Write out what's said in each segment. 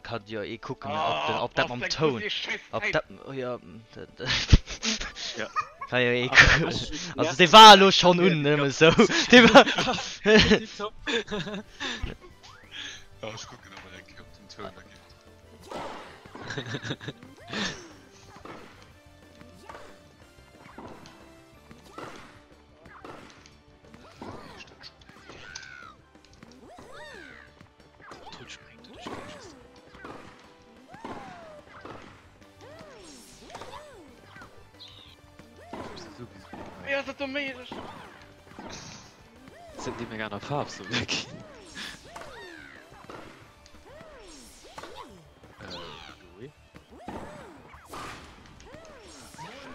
Kann jo ee kucken ob den ob dat mam Toun ob dat jo kann jo ee kucken. Also dee war elo schonn un nëmme sou. Dee war. Ja ech kucken emol eng Kéier op den Toun da geet. Tut springt du dich gleich. Wéi ass dat do méiglech? Sinn déi meng aner Faarf sou weg?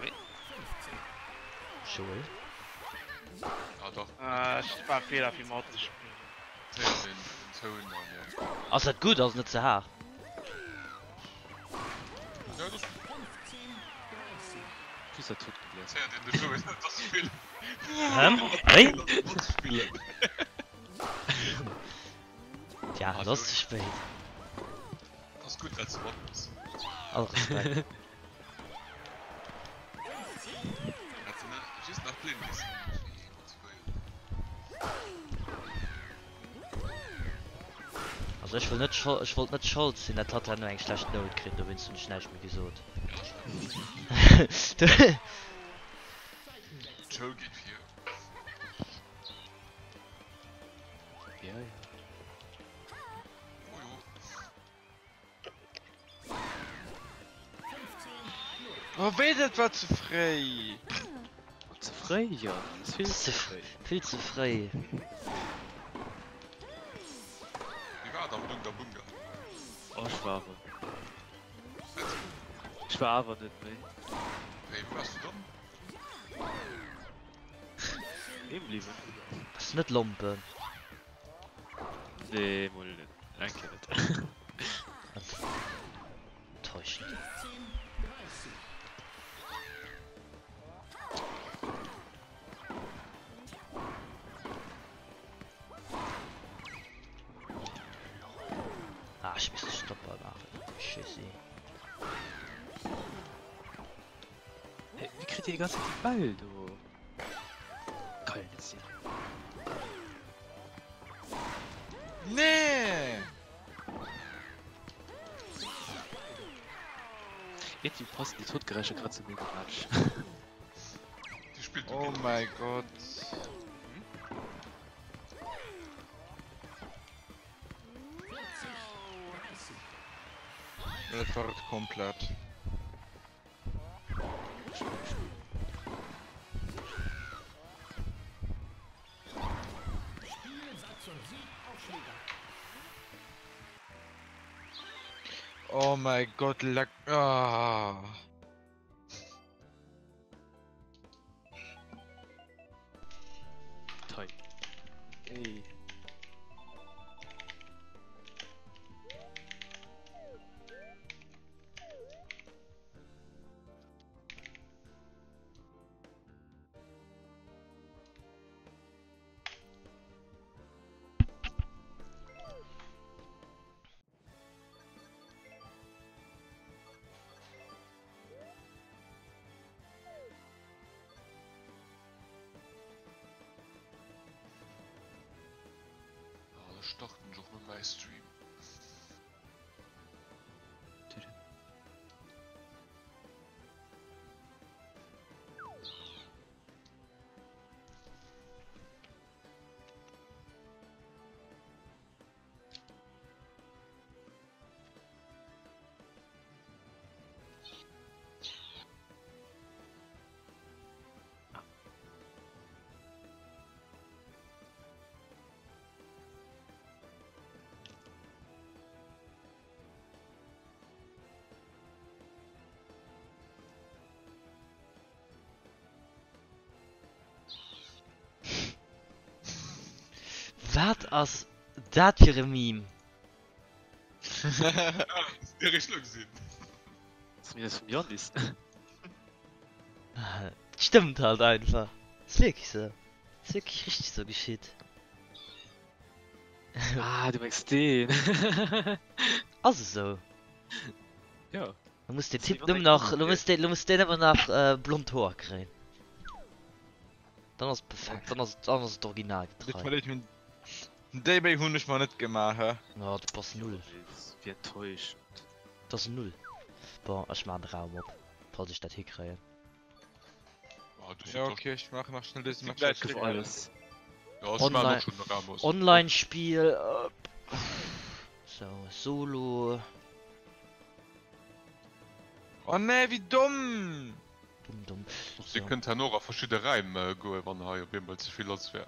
Äh, Joel? Ah, doch. Ah, ech war Feeler fir mat ze spillen. Ass dat gutt? Ass et net ze haart? Hm? Wéi? Tja, et ass ze spéit. Ass gutt dat se mat ass. All Respekt. Hätt se just nach blind missen motivéieren. Also ech wëll net ech wollt net Schold sinn dat hatt herno eng schlecht Nout kritt, dowéinst hunn ech näischt méi gesot. D'Schoul geet vir. Ja, ja. Oh wéi dat war ze fréi! Ze fréi jo, dat ass vill ze fréi. Vill ze fréi. Wéi war et am Bunga Bunga? Oh ech war awer. Ech war awer net méi. Wéi, wou waars du dann? Heem bliwwen. Bass net Lompen? Nee, mol net. Eng Kéier net. Enttäuschend. Ah, ech misst Stopper maachen. Schissi. Hey, wéi kritt dir déi ganz Zäit déi Bäll do? Kann jo net sinn. Nee! Irgendwie passen déi Todgeräischer grad zu mengem Match. Déi spillt Oh mäi Gott. Dat war et komplett. Oh mein Gott, leck. Ah. Toll. Ey. Ah, da starten ech och mol mäi Stream. Wat ass dat fir e Meme? Stëmmt halt einfach. Ass wierklech sou. Ass wierklech richteg sou geschitt. Ah, du mengs deen. Ass esou. Jo. Lo muss den Typ nëmmen nach, lo muss den, lo muss den nëmmen nach blond Hoer kréien. Dann ass et perfekt, dann ass et, dann ass et originalgetrei. Tut mer leed, mee déi Méi hunn ech mer net gemaach, he. Oh, du bass null. Wéi enttäuschend. Dat ass null. Bon, ech maachen de Raum op, falls ech dat hikréien. Ja, okay, ech maachen nach schnell dëse Match. Gouf alles. Online, Online-Spiel. Sou, Solo. Oh nee, wéi domm! Dumm, dumm. Dir kënnt herno och a verschidde Räim goen, wann hei op eemol ze vill lass wär.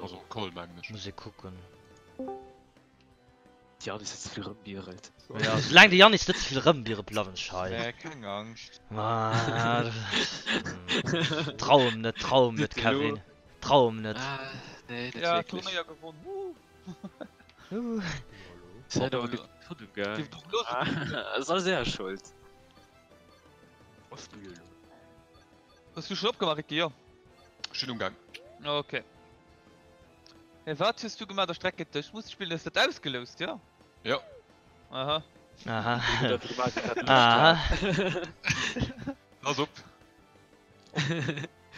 Also am Call mengen ech. Muss ee kucken. De Yannis huet ze vill rëmbierelt. Ja, soulaang de Yannis net ze vill rëmbiere bleiwen ech hei. Nee, keng Angscht. Trau em net, trau em net, Kevin. Trau em net. Ah, nee, net Ja, wierklech. Turnéier gewonn. Woo! Seid awer gutt Tunnel gaang. Ass alles är Schold. Hues du schon opgemaach Ricky? Jo. Ech sinn umgaang. Ok. Hey, wat hues du gemaach der Streck gëtt dech muss spillen hues dat ausgeloust jo? Jo. Aha. Aha. Aha. Pass op.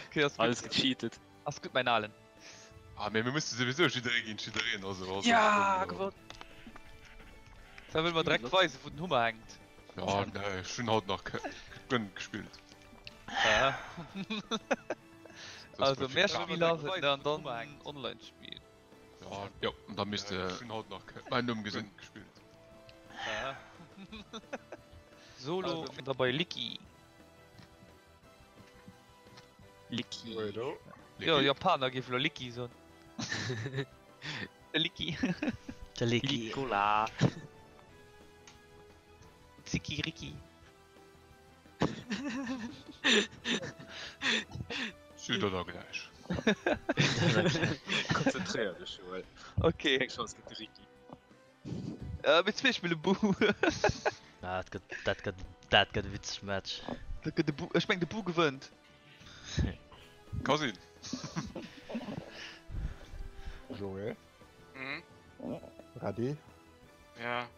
Okay, ass Alles gutt. gecheatet. Ass gutt mäin Alen. Ah mee mir musse souwisou jidderee géint jiddereen, also ass Ja, gewonn! Da wëll mer direkt weisen wou den Hummer hänkt. Ja nee, ech hunn haut nach guer net gespillt. Aha. Das Also war mehr viel Spieler ass et an dann online Spiel. Ja, jo, an da misst de mäin Numm gesinn. Aha. Solo an da bei Licky. Licky. Jo, Japaner géif elo Licky soen. De Licky. De Licky. Nicolas. Ziki Riki. Sü der da gläich. Konzentréier dech, Joël. Okay. Keng Chance géint de Ricky. Äh, mir zwee spille Bu. Ah, dat gëtt, dat gëtt, dat gëtt e witzege Match. Dat gëtt de Bu. Ech meng de Bu gewënnt. Ka sinn. Joé? Mhm. Ready? Ja.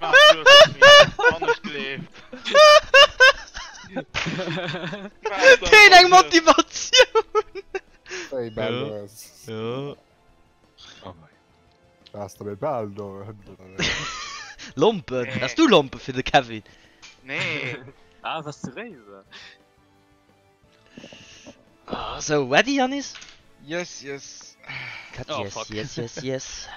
Mach du es mir, wann ech gleeft. Deen eng Motivatioun! Hey, Badass. Jo. Waars de méi bal do hënnt oder wéi? Lompen! Nee. Has du Lompe fir de Kevin? Nee. Ah, was du Réiser? Ah, so, ready Yannis? Yes, yes. Cut, Oh, yes, fuck. yes, yes, yes.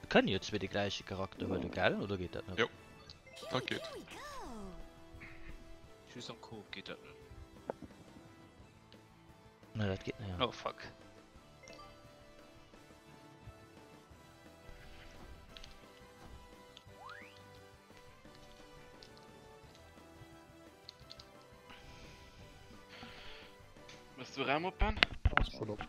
Wir können jo zwee de gläiche Charakter huelen, gell? Oder geet dat net? Jo. Dat geet. Just am Coop geet dat net. Nee, dat geet net. Oh fuck. Mëss du Raum op, Ben? Ass schon op.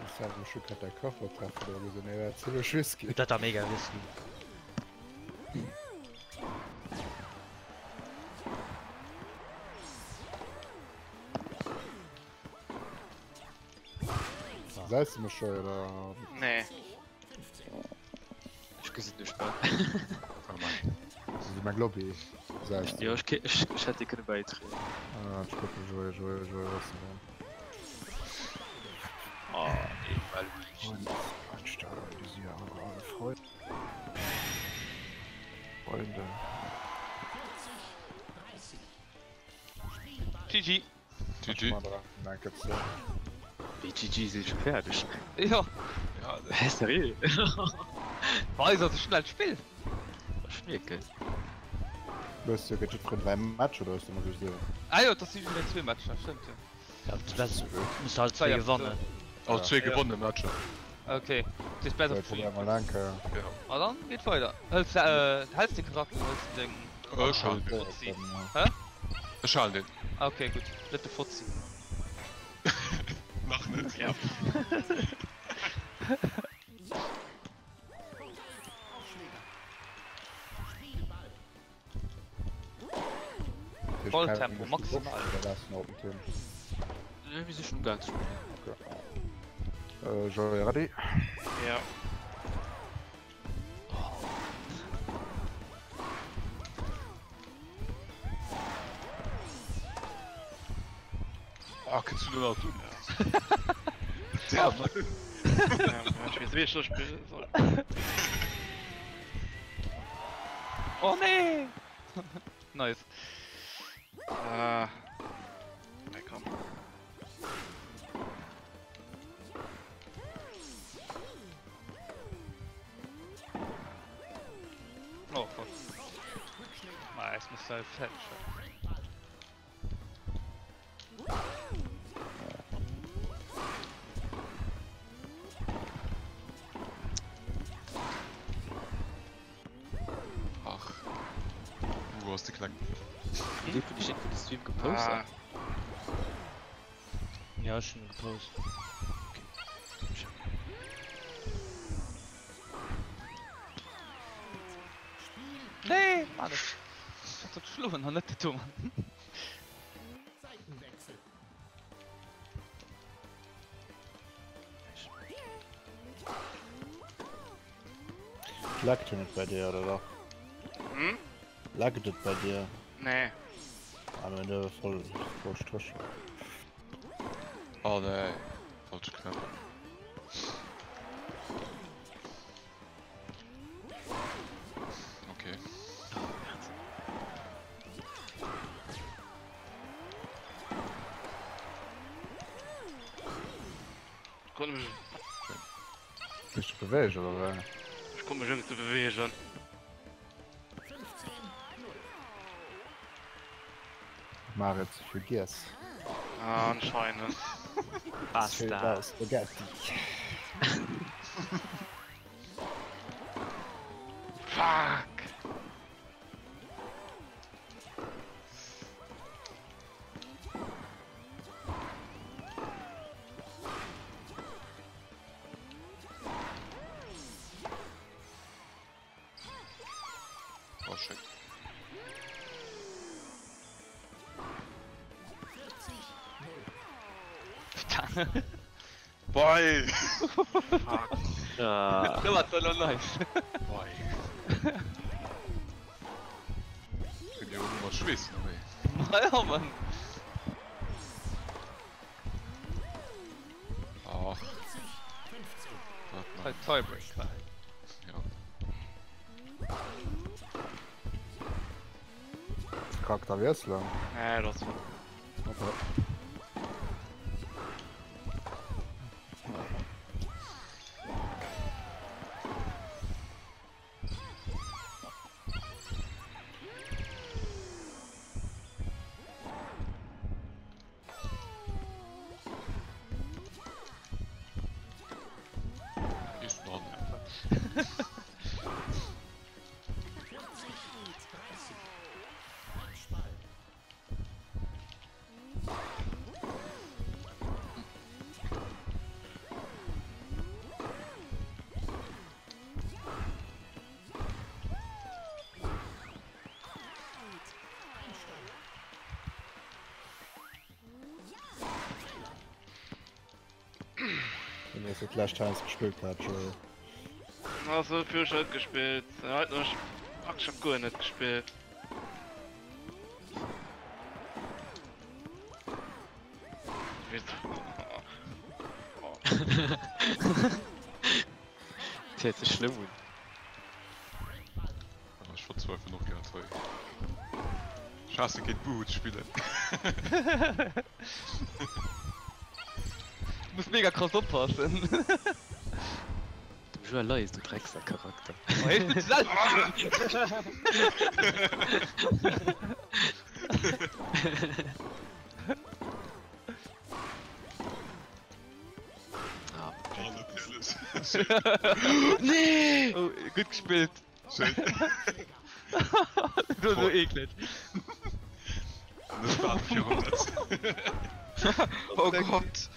Ech hat mech scho grad däi Koffer treffen do gesinn, dee war zimmlech risky. Dat war mega risky. Gesäis de mech scho oder? Nee. Ech gesinn dech bal. Oh Mann. Also meng Lobby gesäis du. Jo, ech, ech, ech hätt dir kënne bäitrieden. Ah, ech kucken, Joé, Joé, Joé, was du dann? Oh, nee, well. Waluigi. Freunde. GG. GG. Wéi GG si scho fäerdeg? Jo. Hä seriö? War eis ass e schnellt Spill. Ech mierken. Hues du gëtt jiddwereen 3 Match oder hues du ëmmer just een? Ah jo, et ass jiddwereen zwee Matcher, stëmmt jo. Ja, du muss halt zwee gewannen. All zwee gewonne Matcher. Okay, dat heescht best of 3. Mol eng Kéier. Ma dann geet weider. Hëls de, häls de Charakter oder hëls de deng Ech halen deen. Fotzi? Hä? Ech halen deen. Ah okay, gutt. Net de Fotzi. Nach net. Ja. Volltempo maximal. Nee, mir si schon umgaang ze spillen. Okay. Joy, ready? Ja. Ah, kënns du do nach dunn? Ja, Mann. Ech weess wéi ech soll spillen soll. Oh nee! Nice. Ah. Nee, komm. Oh fuck. Ma es muss halt fertig werden. Ach. Wou ass de Kleng? Hutt ee vun iech iergendwou de Stream gepost? Ah. Ja, ech hunn e gepost. Nee, Mann, ech hat sollt schloen an net de Thomas. Laggt jo net bei dir, oder dach? Hm? Laggt et bei dir? Nee. Ah, mir hunn do voll, voll Strécher. Oh nee, falsche Knäpp. Okay. Ich konnte mich, Bist du bewegt oder wéi? ich konnte mich irgendwie bewegen. Mario ze vill giess. Ah, anscheinend. Basta. Spaghetti. Fuck! Oh, shit. Boy! Fuck. Ah. Dat war elo nice. Boy. Kënnt jo elo mat Schweess no wéi. Ma ja, Mann. Ach. Wat Hei, man. Tiebreak hei. Ja. Charakter wiesselen? Nee, das war. Okay. Ist dran. Wenn du das Clash Tennis gespielt hat, Joel. Also, für ich halt gespielt. Ja, heute noch praktisch hab gar nicht gespielt. Wieso? Oh. Dat héiert sech schlëmm un. Ech verzweifelen och grad hei. Ech haasse géint Boohoo ze spillen. Du muss mega krass oppassen. Dem Joël Ley ist du Drecksack-Charakter. Oh, hey, ich bin selber. Ah, Oh, natierlech. Nee! Oh, gutt gespillt. Schéin. Du so eklig. Net waarde virun net. Oh Gott.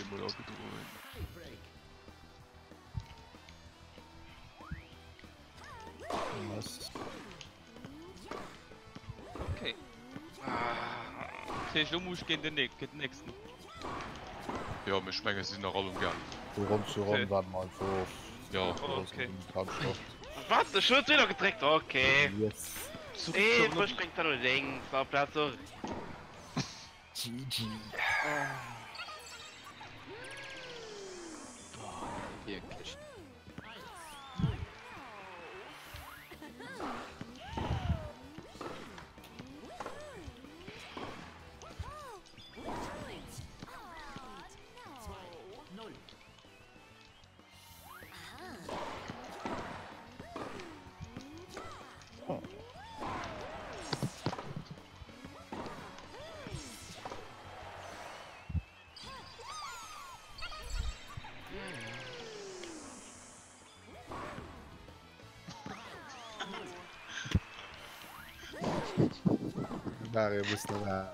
Emol agedroen. Okay. Das heescht, lo muss ich géint den Nick, géint den nächsten. Jo, mee ech menge se sinn nach all um Gaang. Vu Ronn zu Ronn Okay. waarde mer einfach of. Jo. Okay. Wat? Ech hunn wieder gedréckt, okay. Yes. Ee Bësch spréngt da no lénks amplaz no. GG. boah, wierklech. Mario muss nach.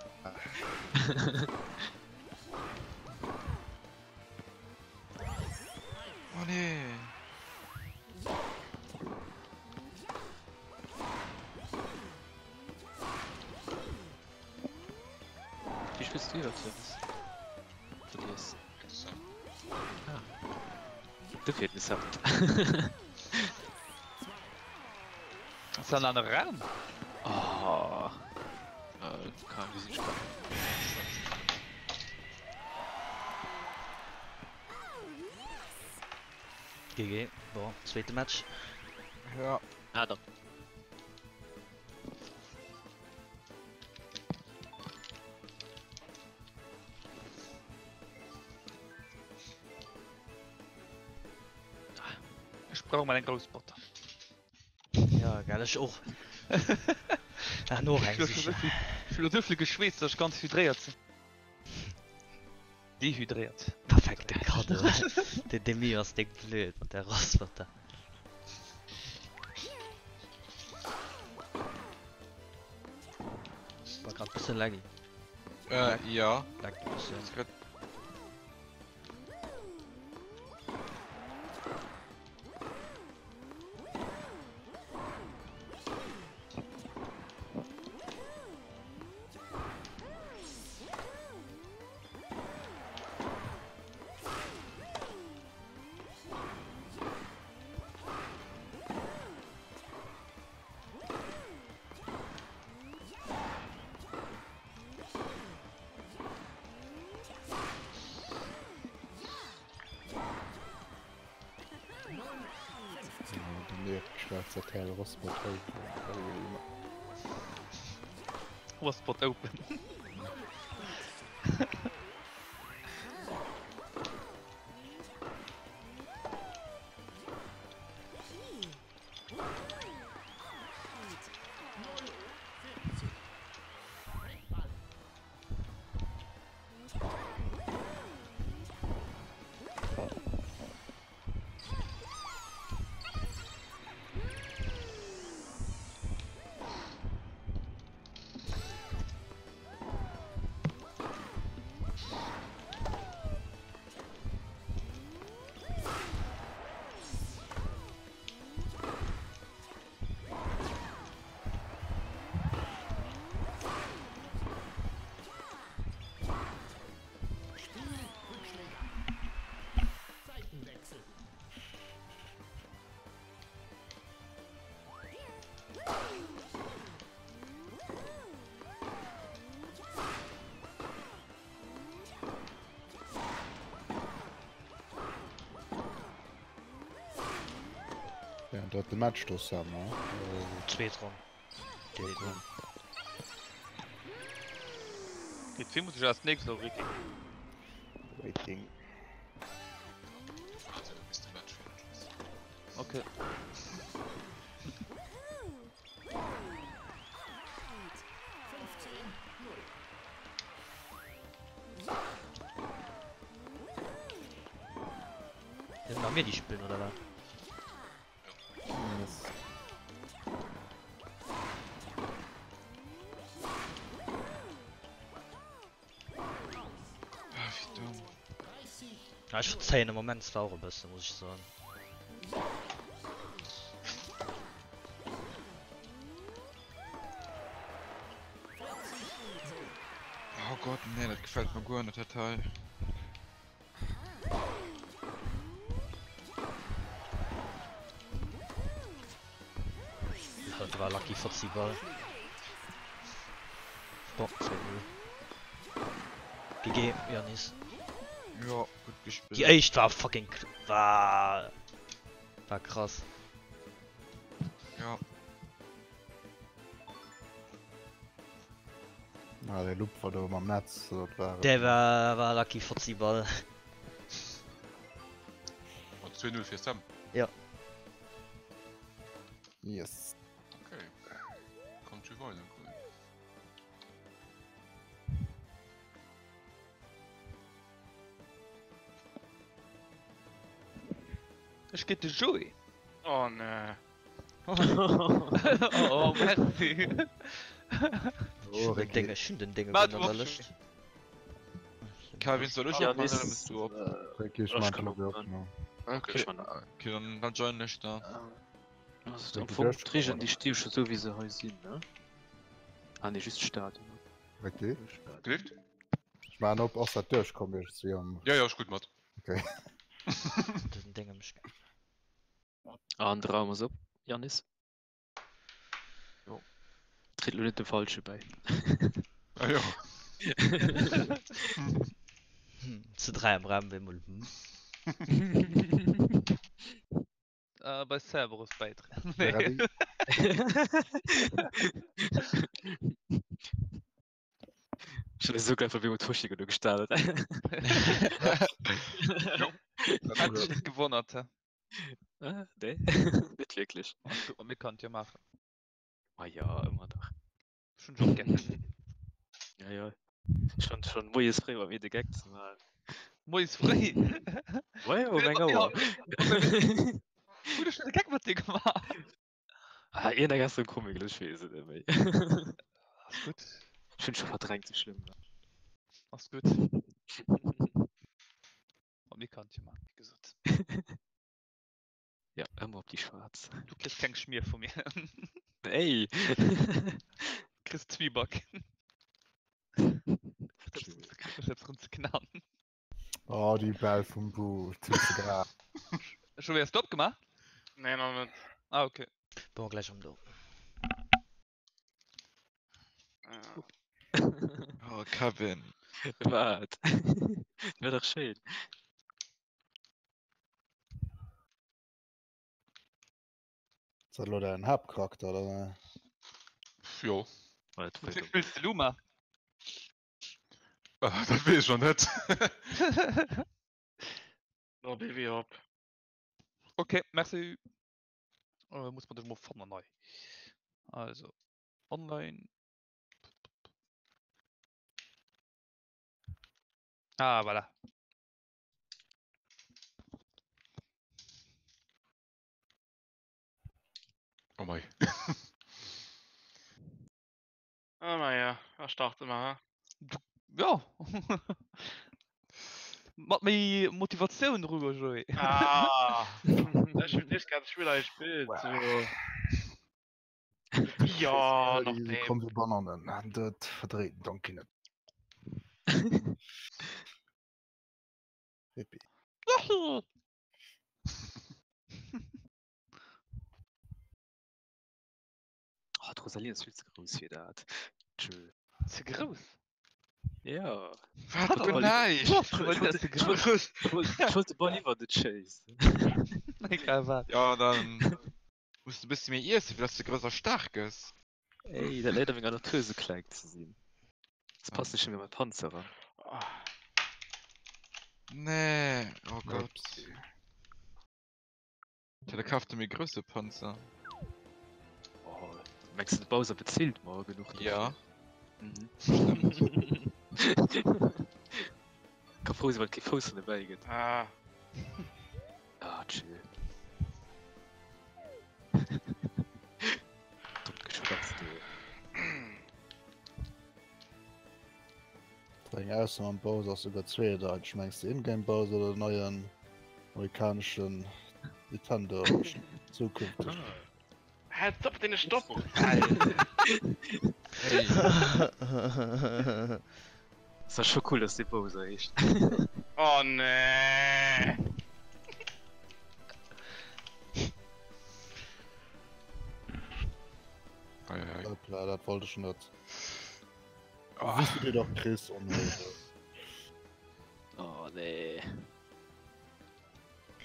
Oh nee. Wéi spills du iwwer Service? Vergiess. Ah. Dofir den Sound. Ass dat en anere Raum? Oh. Äh, keine Ahnung, wéi sinn ech grad? GG, bon, zweete Match. Ja. Ah, dann. Ech brauch mol eng grouss Botter. Ja, gell, ech och. Ah, no eng sichen. Ech hu lo souvill geschweesst, dass ech ganz hydréiert sinn. Dehydréiert. Perfekte Cadeau. Den Demi ass déck blöd mat der Rossbotter. War grad bëssen laggy. Äh, ja. Laggt e bëssen. Ist grad Schwarzer Teil Rostbot Open. Rostbot Open. En drëtte Match do, Sam, ne? Zweet Ronn. Zweet Ronn. Déi zwee muss ech als nächst elo Rating. Rating. Warte, bis de Match fäerdeg ass. Okay. Sind noch mir die Spinnen oder was? Yes. Ah, wéi domm. Ja, ich verzeihen im Moment zwar auch ein bisschen, muss ich sagen. Oh Gott, nee, dat gefällt mir guer net, dat hei. Dat war lucky Fotzi Ball. Bon, 2-0. GG, Janis. Ja, gutt gespillt. Déi éischt war fucking war war krass. Ja. Ah, dee Loop war do mam Netz, dat war et. Dee war war lucky Fotzi Ball. Mat 2-0 fir Sam. Ja. Yes. Okay. Kommt schon weider, cool. Ech géint de Joé. Oh nee. Oh, merci. Oh, den Ding, ech hunn den Ding an der Lëscht. Kevin, soll ech opman oder bist du op? Ricky, ech man schon op. Okay, okay, dann, dann joinen ech da. Also, am Fong d'Regeln déi sti scho sou wéi se hei sinn, ne? Ah nee, just d'Stadion. Ricky? Gelift? Ech man op, ass dat duerchkomm iergendwéi am. Ja, ja, ech gutt mat. Okay. Den Ding ëm. An de Raum ass op, Yannis. Jo. Tritt lo net de Falsche bäi. Ah jo. Hm, zu 3 am Raum wéi mol hm. Äh, bei Cerberus bäitrieden. Ready? Schon esou geil, wéi mat Hoshi genuch gestartet. Hat dich net gewonnert, hä? Ah, nee, net wierklech. Ass gutt, ma mir kann et jo maachen. Ma ja, ëmmer dach. Ech hunn dech och gär. Ja, ja. Schon, schon moies fréi mat mir de Geck ze maachen. Moies fréi? Ouais, um eng Auer. Hunn ech schon de Geck mat dir gemaach? Ah, iergendeng ass sou Comic, ech weess et net méi. Ass gutt. Ech hunn scho verdrängt, sou schlëmm war. Ass gutt. Mat mir kann et jo maachen, wéi gesot. Ja, ëmmer op déi schwaarz. Du kriss keng Schmier vu mir. Ey! Kriss Zwieback. Fir erëm ze knaen. Oh, déi Bäll vum Bu, hues de grad. Scho wéi, has du opgemaach? Nee, nach net. Ah, okay. Bon, gläich am do. Ja. Oh, Kevin. Wat? Wär dach schéin. Ass dat elo däin Haaptcharakter, oder? Jo. Wat Wéi spills de Luma? Ah, dat weess ech nach net. No, BW op. Okay, merci. Äh, muss man dech mol fannen nei. Also, online. Ah, voilà. Oh mei. Ah, naja, da starte mer, ha? Ja. Mat méi Motivatioun erugoen, Joé. Ah, ech hunn nicht grad Spiller gespillt. So. Ja, nach Déi dem. kommen wéi Bananen an dat verdréit den Donkey net. Hippie. Oh, d'Rosalie ass vill ze grouss fir dat. Tschö. Ze grouss? Ja. Wat? Oh nein! Ech wollt de Ball iwwer et schéissen. Egal wat. Ja, dann. Muss de bëssi méi iessen, fir dass de grouss a staark gëss. Ey, dat läit a menger Natur sou kleng ze sinn. Das passt nicht méi an mäi Panzer ran. Nee, oh Gott. Tja, da kaf de méi grousse Panzer. Oh, mengs du de Bowser bezilt mer genuch dofir? Ja. Mhm. Ka frou sinn, wann et kee Fouss vun dobäi gëtt. Ah. Ah, chill. Dommt Geschwätz, du. Eng Ausnam am Bowser ass souguer zweedeiteg. Mengs de Ingame Bowser oder den neien amerikaneschen Nintendo zukünfteg? Hä, stopp den Stopp! Hey. Ass scho cool, dass dee Bowser heescht. Oh nee! Ei, ei, ei. Hoppla, dat wollt ech net. Wéi du dir dach kriss, onnéideg. Oh nee.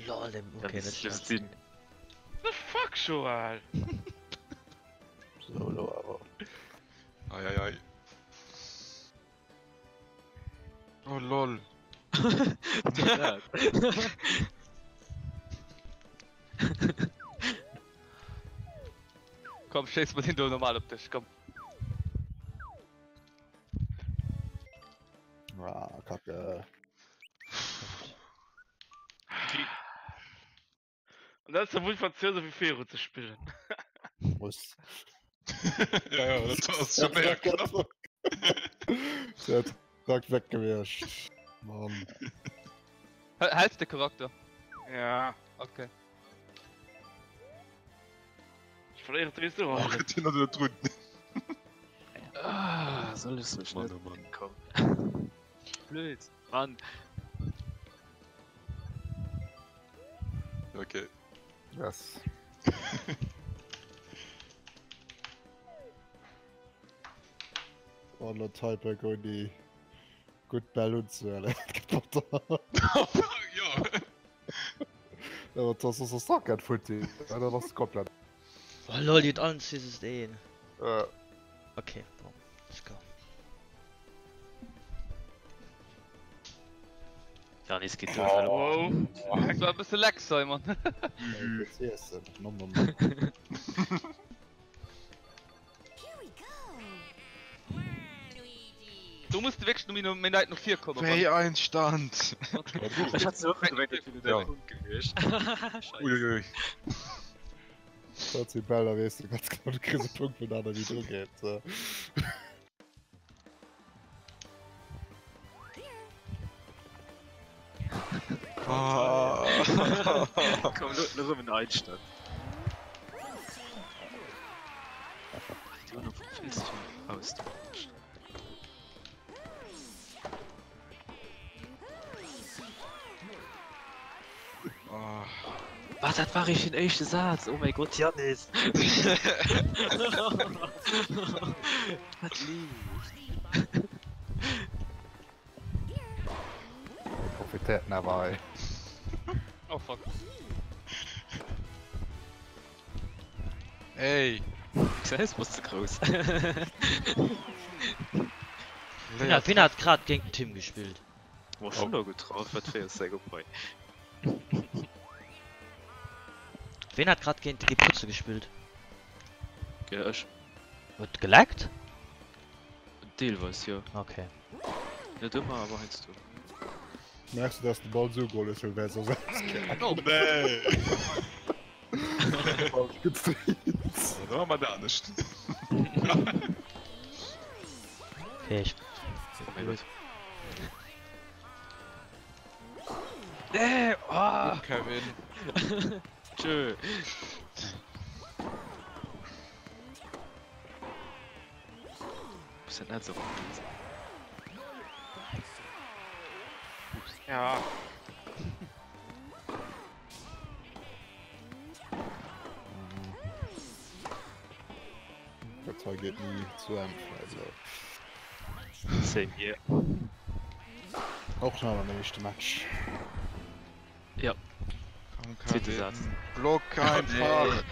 Lol, dem, okay, Dat net ass schlecht. Sinn. The fuck, Joël? So, elo awer. Ei, ei, ei. Oh lol. Komm, schéiss mer deen do normal op dech, komm. Ah, Kacke. An dat ass der Motivatioun esou wéi viru ze spillen. Muss. Ja, ja, dat ass scho méi knapp. Dat direkt weg gewiescht. Mann. Häls de Charakter? Ja. Okay. Ech verléieren souwisou Oh alt. Gott, hien ass elo drun. Ah, soll ech sou Mann, schnell oh Mann. kommen? Blöd, Mann. Okay. Yes. Oh, lo Typer ouni gutt Bäll unzehuelen. Dat gëtt batter. Jo. Ja, dat ass ass dat futti. Ja, dat ass komplett. Oh lol, déi huet allen just een. Äh. Okay, bon, let's go. Ja, nees geet duer. Hallo. Wow. Dat war e bësse leck, Simon. Iessen. Nom nom nom. Do muss de wierklech no méi wäit no vir kommen. Wéi ein Stand! Ech hat sou gemengt, dat wier Ja. de Punkt gewiescht. Uiuiui. Dat si Bäll, da weess de ganz genau, du kriss e Punkt, wenn aner wéi dru geet. Ah. Komm, lo, lo rëm en Einstand. Die hunn op vill ze vill Ausdauer. Ah. Was, dat war ich den éischte Saz? Oh mein Gott, Janis! Wat leeft? Profitéiert awer hei. Oh fuck. Ey! Xs was ze grouss. Wien hat, wien hat grad géint den Tim gespillt? Boah, schon oh. getraut, wat fir ass op bei. Wien hat grad géint de Putze gespillt? Ja, ech. Huet geleckt? Deelweis, jo. Okay. Net ëmmer, awer heiansdo. Merks du, dass de Ball sou goal hues, well wär soss ausgaangen. Oh nee! Falsch gezéit. Da maache mer et anescht. Okay, ech. Oh mein Gott. Nee! Oh! Kevin. Tschö. Muss dat net sou Ja. Dat hei geet ni zu Enn, also. Same here. Och nach am éischte Match. Ja. Komm, Zweete Kevin. Saz. Block einfach!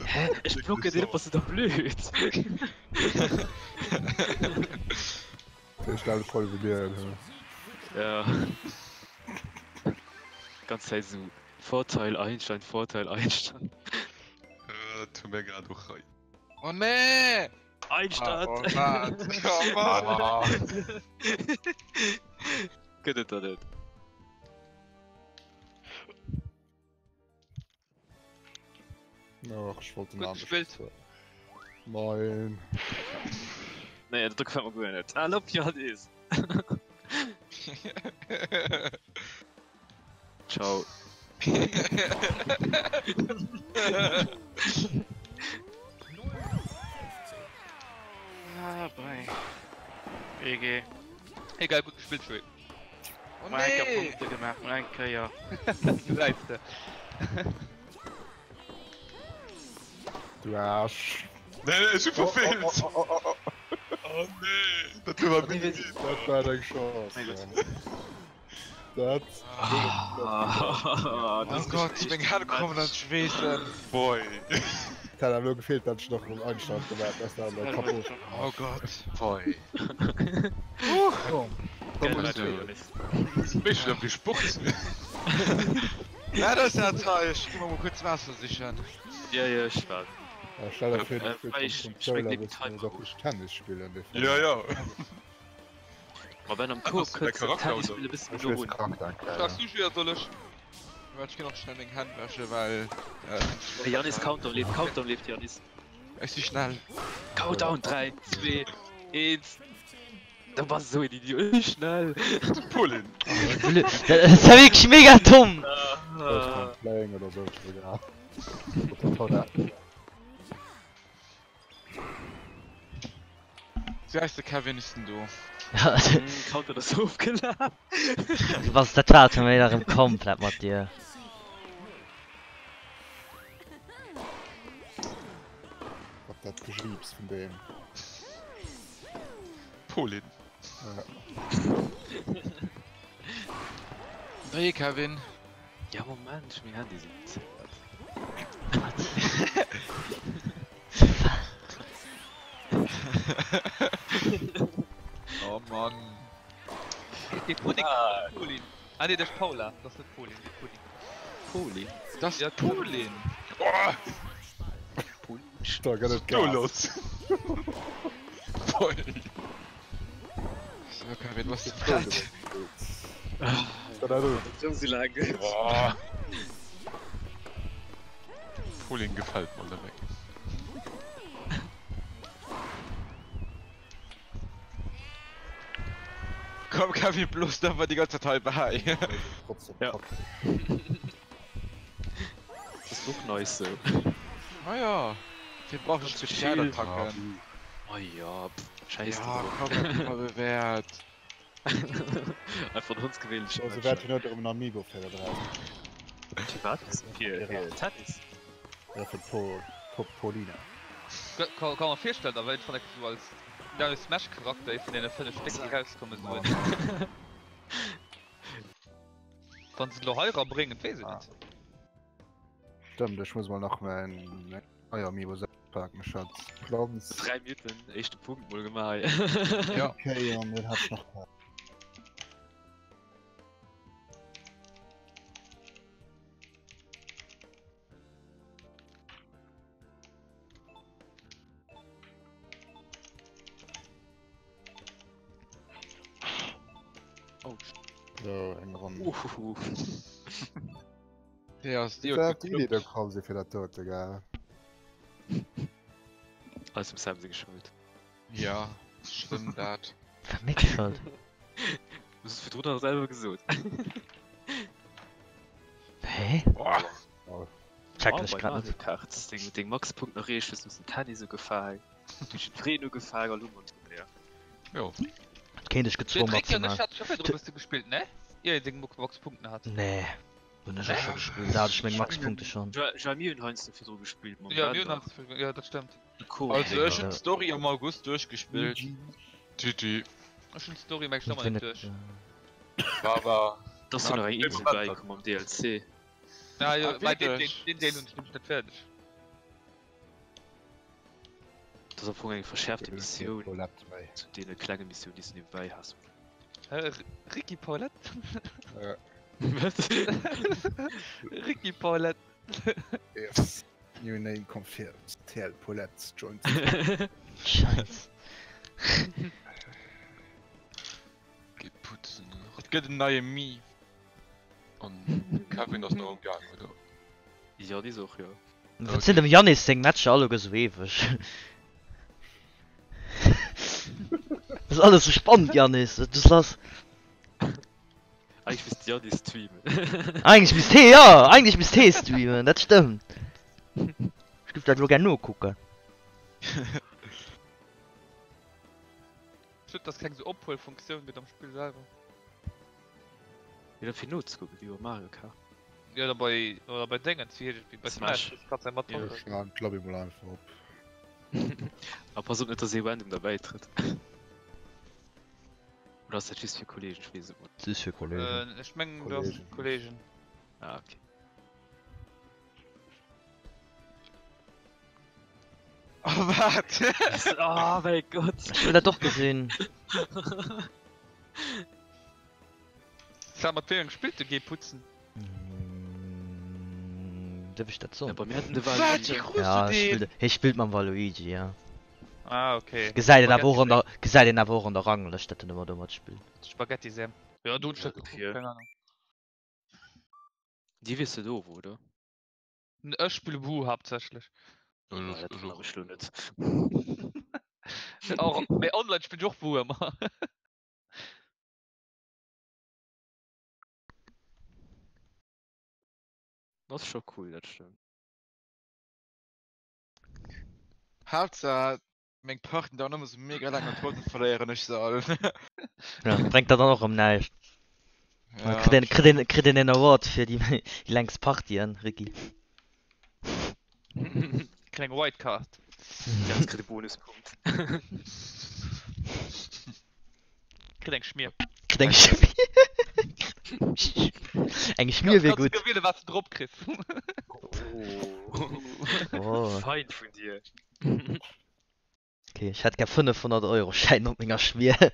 Hä? Ech blocken deen op, bass du da blöd? Dee stelle voll wéi mir he. Ja. Ganz Zäit esou Vorteil Einstein, Vorteil Einstein. Dat hu mir grad och hei. Oh nee! Einstein! Oh wat? Oh Mann! Gëtt et der net. Ach, ech wollt den Gutt anescht. gespillt. Moin. Nee, dat gefällt mir guer net. Ah, lopp, ja, is. Ciao. Ah, boy. GG. Egal, gutt gespillt, Joé. Oh Mal eng Kéier nee! Punkte gemaach, mal eng Kéier. Gesäis de. Du Aarsch. Nee, nee, ech hu verfeelt! Oh, oh, oh, oh, oh, oh. Oh nee, dat huet mer minimal. Dat war deng Chance, Mann. Dat. Ah, Oh Gott, meng Hänn kommen an d'Schweessen. Boy. Et hat awer elo gefeelt, datt ech nach en Einstand gemaach hätt, dass dat kaputt. Oh Gott. Boy. Oh. Mécht et wéi Sport. Wat ass dat hei? Ech gi mer mol kuerz Waasser sichen. Ja, ja, ech war. Ja, stell der vir, du spills um Controller, wëlls du muss och richteg Tennis spillen. Ja, ja. Ma wenn am Coop kënns du Tennis spillen, bist du Ech no weess un. Charakter eng Kéier. Staark Sujet, soll ech? Waart, ech ginn och schnell meng Hänn wäsche well. Hey Janis, Countdown leeft, Countdown leeft, Janis. Ech si schnell. Countdown, 3, 2, 1. Du bass esou een Idiot, ech schnell. Pauline. Dat ass ja wierklech mega domm! First time playing oder sou, egal. Wéi heist de Kevin is den do? Countdown ass ofgelaf. Du bass dat war schon wieder erëm komplett mat dir. Wat dat Geschriibs vun deem. Pauline. Ja. Hey Kevin. Ja Moment, ech meng Handy sinn gezéckert. Wat? Oh Mann. Dee Pudding ah. Pauline. Ah nee, dat ass Paula, dat ass net Pauline, dee Pudding. Pauline? Dat ass d'Pauline! Oh! Da gëtt et Do Gas. los! Voll. So, Kevin, was du prett? Boah. Pauline gefällt mal direkt. Komm Kevin, bloß da war die ganze Zeit halb bei. Trotzdem Ja. Kack. Das ist doch nice so. Ah ja. Wir brauchen Ganz Spezialattacken. Oh ja, pff, scheiß Ja, drauf. komm, das mal bewährt. Einfach uns gewählt. Also wäert hien net erëm en Amiibo fir da draussen. Fir wat? Fir Pirate. Tennis? Ja, fir d'Po Po Paulina. Ka ka mer virstellen, awer een van so als neue Smash Charakter ee vun deene 5 Stéck déi rauskomme sollen. Wann se lo hei rabréngen, weess ech net. Stëmmt, ech muss mol nach mäin nei Amiibo paken. Ech hat Planz. 3 Minutten, éischte Punkt mol gemaach hei. Ja. Okay, an den hat ech nach. Oh, So, eng Ronn. uhuhu. Der ass Wéi op déi Idee do komm si fir dat dote, gell? Alles dem Sam seng Schold. Ja, stëmmt dat. War meng Schold. Du hues et virdrun nach selwer gesot. Hä? Oh. Checken ech grad net. Kart deng deng Maxpunkt erreecht hues, du hues den Tennis ugefaang, du hues den Train ugefaang a lo mat Turnéier. Jo. Dat kéint ech gezwongen Rick, matzeman. ech hat scho virdru bësse gespillt, ne? Ier een seng Maxpunkten hat. Nee. Hunn ech och scho gespillt, da hat ech meng Maxpunkte schonn. Joa, mir hunn heiansdo virdru gespillt mam Ja, mir hunn Bender. heiansdo virdru, ja dat stëmmt. Cool. Also ech hunn d'Story am August duerchgespillt. GG. Ech hunn d'Story meng ech nach ëmmer net duerch. War war. Da ass jo nach eng Insel bäikomm am DLC. Ja, jo, Ah, bei den, wierklech? den, den Deel hunn ech nämlech net fäerdeg. Dat ass am Fong eng verschäerfte Missioun zu deene klenge Missiounen, déi s de niewebäi has. Ricky Paulette? Wat? Ricky Paulette. Yes. New name confirmed. TL Paulette joins. Scheiss. Geh putzen. Et gëtt en neie Mii. An Kevin ass nach am Gaang, oder? Jo, déi och, jo. Wat sinn dem Yannis seng Matcher alleguer sou éiweg? Ass alles sou spannend Yannis, wat ass lass? Eigentlech misst de Yannis streamen. Eigentlech misst hee, jo, eigentlech misst hee streamen, dat stëmmt. Ech géif dat elo gär nokucken. Schued dass keng sou Ophuelfunktioun gëtt am Spill selwer. Jo dat fir nozekucken, wéi bei Mario Kart. Jo oder bei oder bei Déngens, wéi heescht et, wéi bei Smash, Smash. kannst eng mat Jo, schnagen d'Lobby mol einfach op. A pass op net dass ee random derbäi trëtt. Oder ass dat just fir Kollegen, ech weess et mol. Dat ass fir Kollegen. Ech mengen dat ass fir Kollegen. Ah ok. Oh wat? Oh mäi Gott! Ech wëll dat och gesinn. Sam, mat wéi engem spillt de Geh putzen? Dierf ech dat soen? Ja, bei mir hat den de Wat? Waluigi. Wéi krus Ja, du spillt, deen? hie spillt mam Waluigi, ja. Ah, okay. Gesäit een awer och an der, gesäit een awer och an der Ranglëscht, datt en ëmmer domat spillt. Spaghetti Sam. Ja, do hunn ech dat gekuckt, keng Ahnung. Dir wiesselt of, oder? Ech spille Boo haaptsächlech. Ah, dat wonnert mech lo net. Och, mee online spillen ech och Boo ëmmer. Dat ass scho cool, dat stëmmt. Haaptsaach meng Partien daueren ëmmer sou mega laang an trotzdem verléieren ech se all. Ja, brengt der dann och erëm näischt. Ja, Kritt een, kritt een, kritt een en Award fir déi déi längst Partien, Ricky? Kleng Wildcard. Ja, kritt e Bonuspunkt. Kritt eng Schmier. Kritt eng Schmier. Eng Schmier wier gutt. Kanns du wielen, wat s de drop kriss. Oh. Oh. Fein vun dir. Okay, ech hätt gär 500 Euro Schäin op menger Schmier.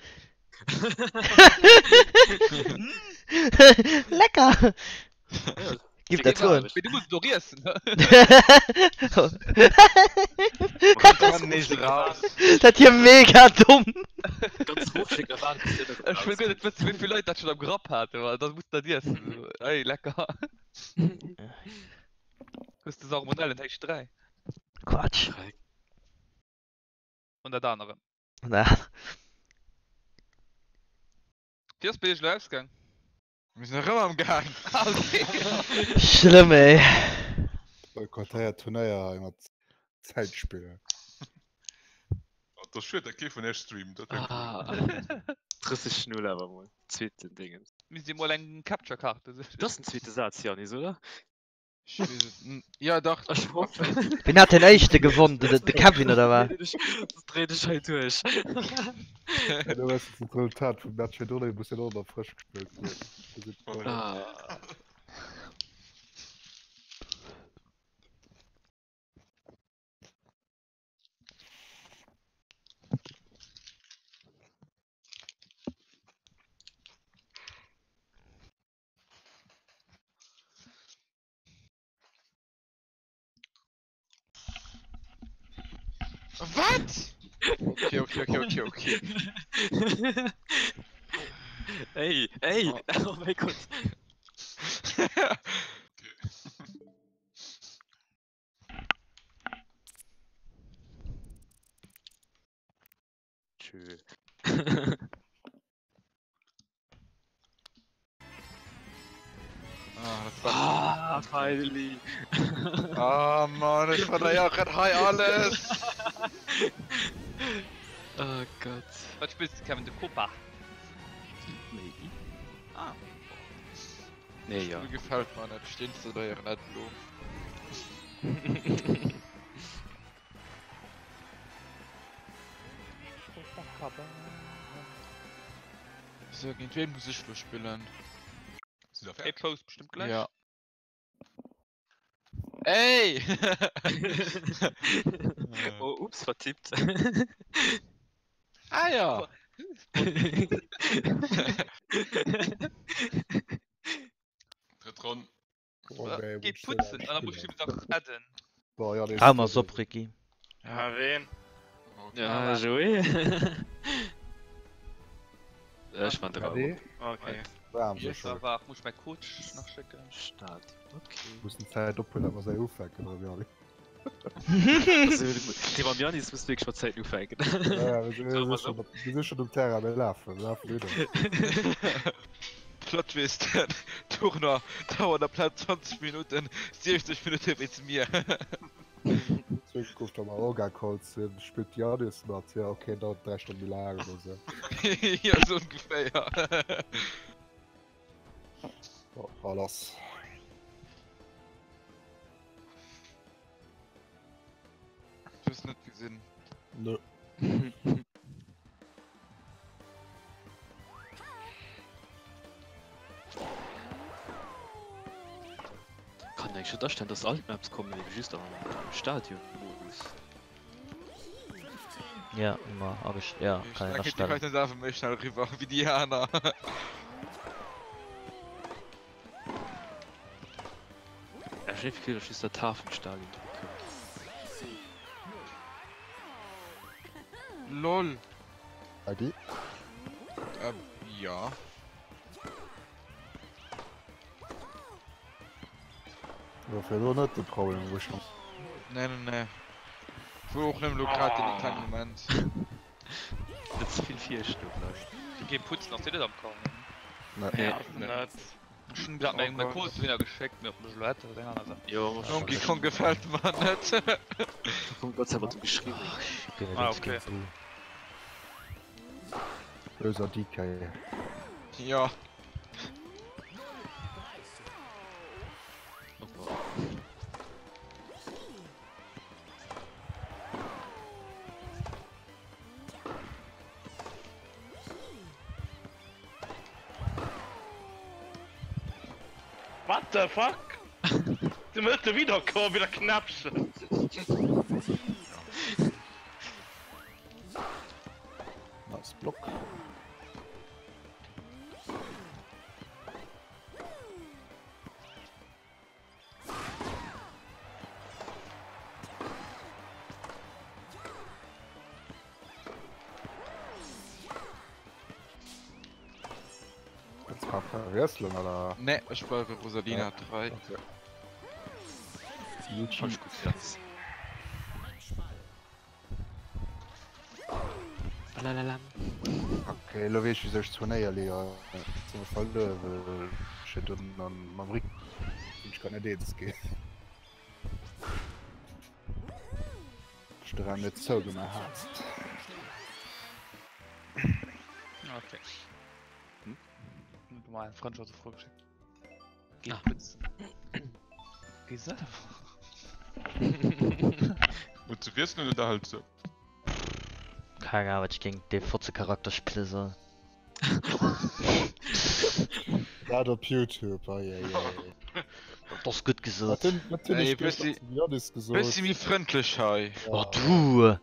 Lecker! Giff dat goen. Mee du muss et och iessen. Kann nees raus. Dat wier mega domm. Ganz rofschécken a waarden bis den Ech wëll guer net wëssen, wéi vill Leit dat schonn am Grapp haten, well da muss dat iessen. Ey, lecker. Hues de Salmonellen héich 3. Quatsch. An dat aneren. Na. Wéi ass bei iech elo ausgaang? Mir sinn erëm am Gaang. Schlëmm ey. Boykottéiert Turnéier hei mat Zäitspiller. Et ass schued dat kee vun iech streamt, dat wär cool. Ah, 30 0 awer mol. Zweeten Dingens. Misst dir mol eng Capture Card. Dat ass den zweete Saz, Yannis, oder? Ech weess et n. Ja dach. Ech hoffen. Wien hat den éischte gewonn? De, de Kevin oder wat? Soss dréin ech hei duerch. Ja, du weißt das Resultat vum Match virdrun muss ja och nach frësch gespillt ginn. Das ist voll. Ah. Wat? Okay, okay, okay, okay, okay. Ey, ey, oh mein Gott. Tschö. Ah, das war Ah, finally. Ah, Mann, ich verleiere grad hei alles. Oh Gott. Wat spills de Kevin? De Copa? Maybe. Ah. Nee, ja. Mir gefällt mer net, stehn ze deieren net lo. So, géint ween muss ech lo spillen? Sidd der Hey, fäerdeg? Post bestimmt gleich. Ja. Ey! Oh, ups, vertippt. Ah ja! Drëtt Ronn. Geh putzen, an da muss ich ihm nach adden. Hau mer se op, Ricky. Ah, ween? Ja, Joé. Ech man dra. Okay. Yes, waart, muss ich mäi Code nach schécken. Start. Okay. Mussen Zäit ophuelen, dat mer se ufänken, oder Jani? Dee mam Janis muss wierklech mat Zäiten ufänken. Ja, wir si schonn um Terrain, mir lafen, mir lafen wieder. Plot Twist, Tournoi dauert amplaz 20 Minutten 60 Minutte wéinst mir. Zukunft am Orga Calls sinn, spillt Janis mat, ja okay, dauert 3 Stonnen méi laang oder sou. Jo, sou ongeféier. So, a lass. Du hues net gesinn. Nö. Kann eigentlich net astellen, dass all d'Maps kommen, eben just am Stadion-Modus. Ja, ëmmer agest ja, kann een Da kritt déi astellen. Leit net awer méi schnell eriwwer wéi déi aner. Ech hunn d'Gefill, dass just dat Hafenstadion dru kënnt. Lol. Agi? Ähm, ja. Dofir elo net de Problem, wou ech. Nee, nee, nee. Wor och nëmmen elo grad deen klenge Moment. Net ze vill Fiecht do bleiwen. Geh putzen, ass dir net am Gaangen? Nee. Nee, net. Ech hunn grad meng Code dohinner geschéckt, mee ob mech elo hätt, dat ass eng aner Saach. Jo, ech Donkey Kong gefällt mer net. Hunn Gott sei Dank geschriwwen. Ah, okay. Böser DK. Ja. What the fuck? Du mëss de wiederkomm wéi der Knäppchen. Nice Block. Jetzt kann man wrestlen, oder? Nee, ech bleiwe Rosalina trei. Okay. Fand ich gut, Jans. Lalalala. Okay, elo weess ech wisou ech d'Turnéierliga zimlech verluer, well ech jo dunn an mam Rick sinn ech grad net eens ginn. Ech de Raum net zougemaach hat. Okay. Hm? Mal eng Freundschaftsfro geschickt. Geh ah. putzen. Geh selber. Muss ze wiesselen oder halt se? Keine Ahnung, wat ech géint dee Fotze-Charakter spille soll. Dat op YouTube, ei ei ei. Dat ass gutt gesot. Wat hunn wat hunn Ey, ech gëschter bëssi- zum Janis gesot? Bëssi méi frëndlech hei. Oh du!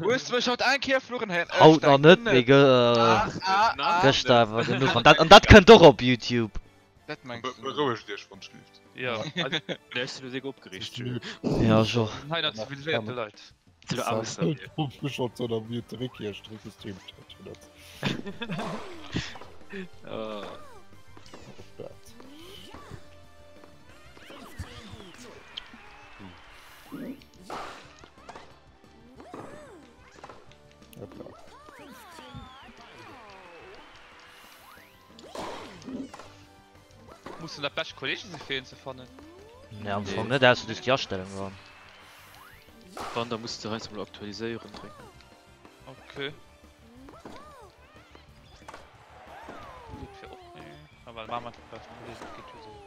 Hues du mech haut eng Kéier fluchen héieren? Ech Haut nach denken net, mee ge Ah, ah, ah. gëschter awer genuch. An dat, an dat kënnt och op YouTube. Dat mengs du net. Berouegt iech wann schléift. Ja, also, Nee, ech sinn elo déck opgereegt, Jules. Ja, ech och. hei nach ziviliséierte Leit. Sinn elo ausser mir. Schon zu der Mute Ricky ech dréck gestreamt huet hun net. Ah. Dat. Hoppla. Mussen dat bescht Kollege si fir een ze fannen? Nee, am Fong net, ausser du hues déi Astellung dran. Wann, da muss de heiansdo mol aktualiséieren drécken. Okay. Gutt fir och, nee. Ah well, maache mer einfach bescht Kollegen, dat geet jo esou.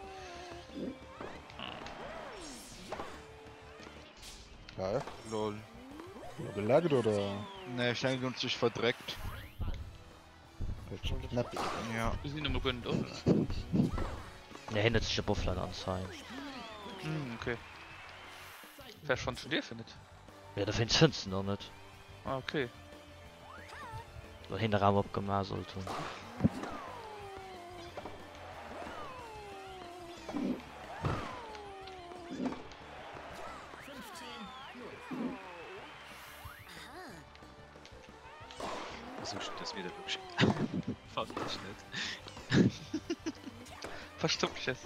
Hä? Lol. Lo gelaggt oder? Nee, ech denken, du hues dech verdréckt. Knapp. Ja. Wir sinn emol guer net online. Nee, hien huet sech op offline anzeigen. Hm, okay. Vläicht fand schon dierfen net. Jo, dowéinst fënns de en och net. Ah, okay. Well hien de Raum opgemaach sollt hunn. Verstopp Jess.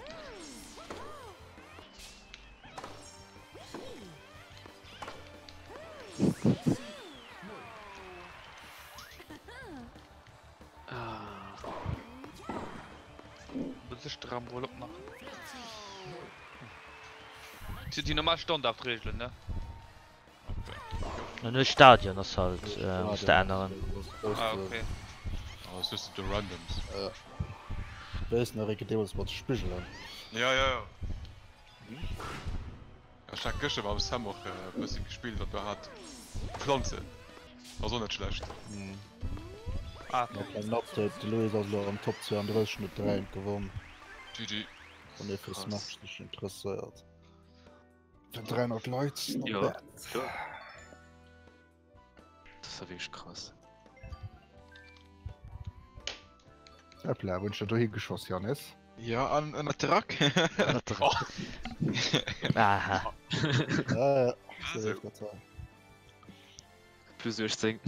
Muss ech de Raum wuel opmaachen. Sinn déi normal Standardregelen, ne? No nur Stadion ass halt äh, muss de änneren. Ah, okay. Ah, das ist de Randoms. Ja. Wéis nach eke deemools mat Spigelen. Ja, ja, ja. Ech hat gëschter mam Sam och e bëssi gespillt an do hat Planzen. Ass och net schlecht. Mhm. Ah, okay. Kleinen Update, de Louis ass elo am Top 32 huet 3 Eent gewonn. GG. Wann ee fir Smash sech interesséiert. Fir 300 Leit, not Jo, bad. kloer. Dat ass wierklech krass. Hoppla, wou hunn ech der dohi geschoss, Yannis? Ja, an ënnert de Rack. Ënnert de Rack. Aha. Ja, ja, sou leeft dat hei. Plus 18.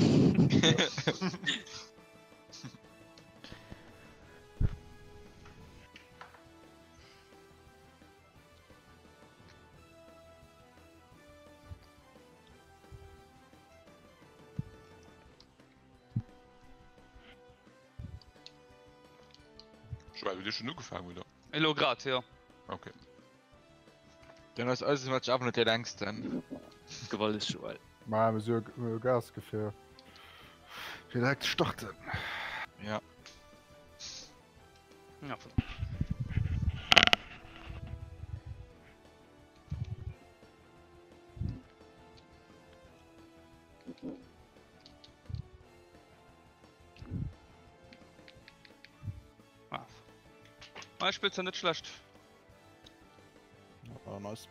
Joël, hutt Dir schonn ugefaangen, oder? Elo grad, jo. Okay. Dann ass eise Match awer net dee längsten. Gewalteg, Joël. Ma mir si jo Gas gi fir direkt ze starten. Ja. Ja, Ah, spillt ja net schlecht. Ah, nice.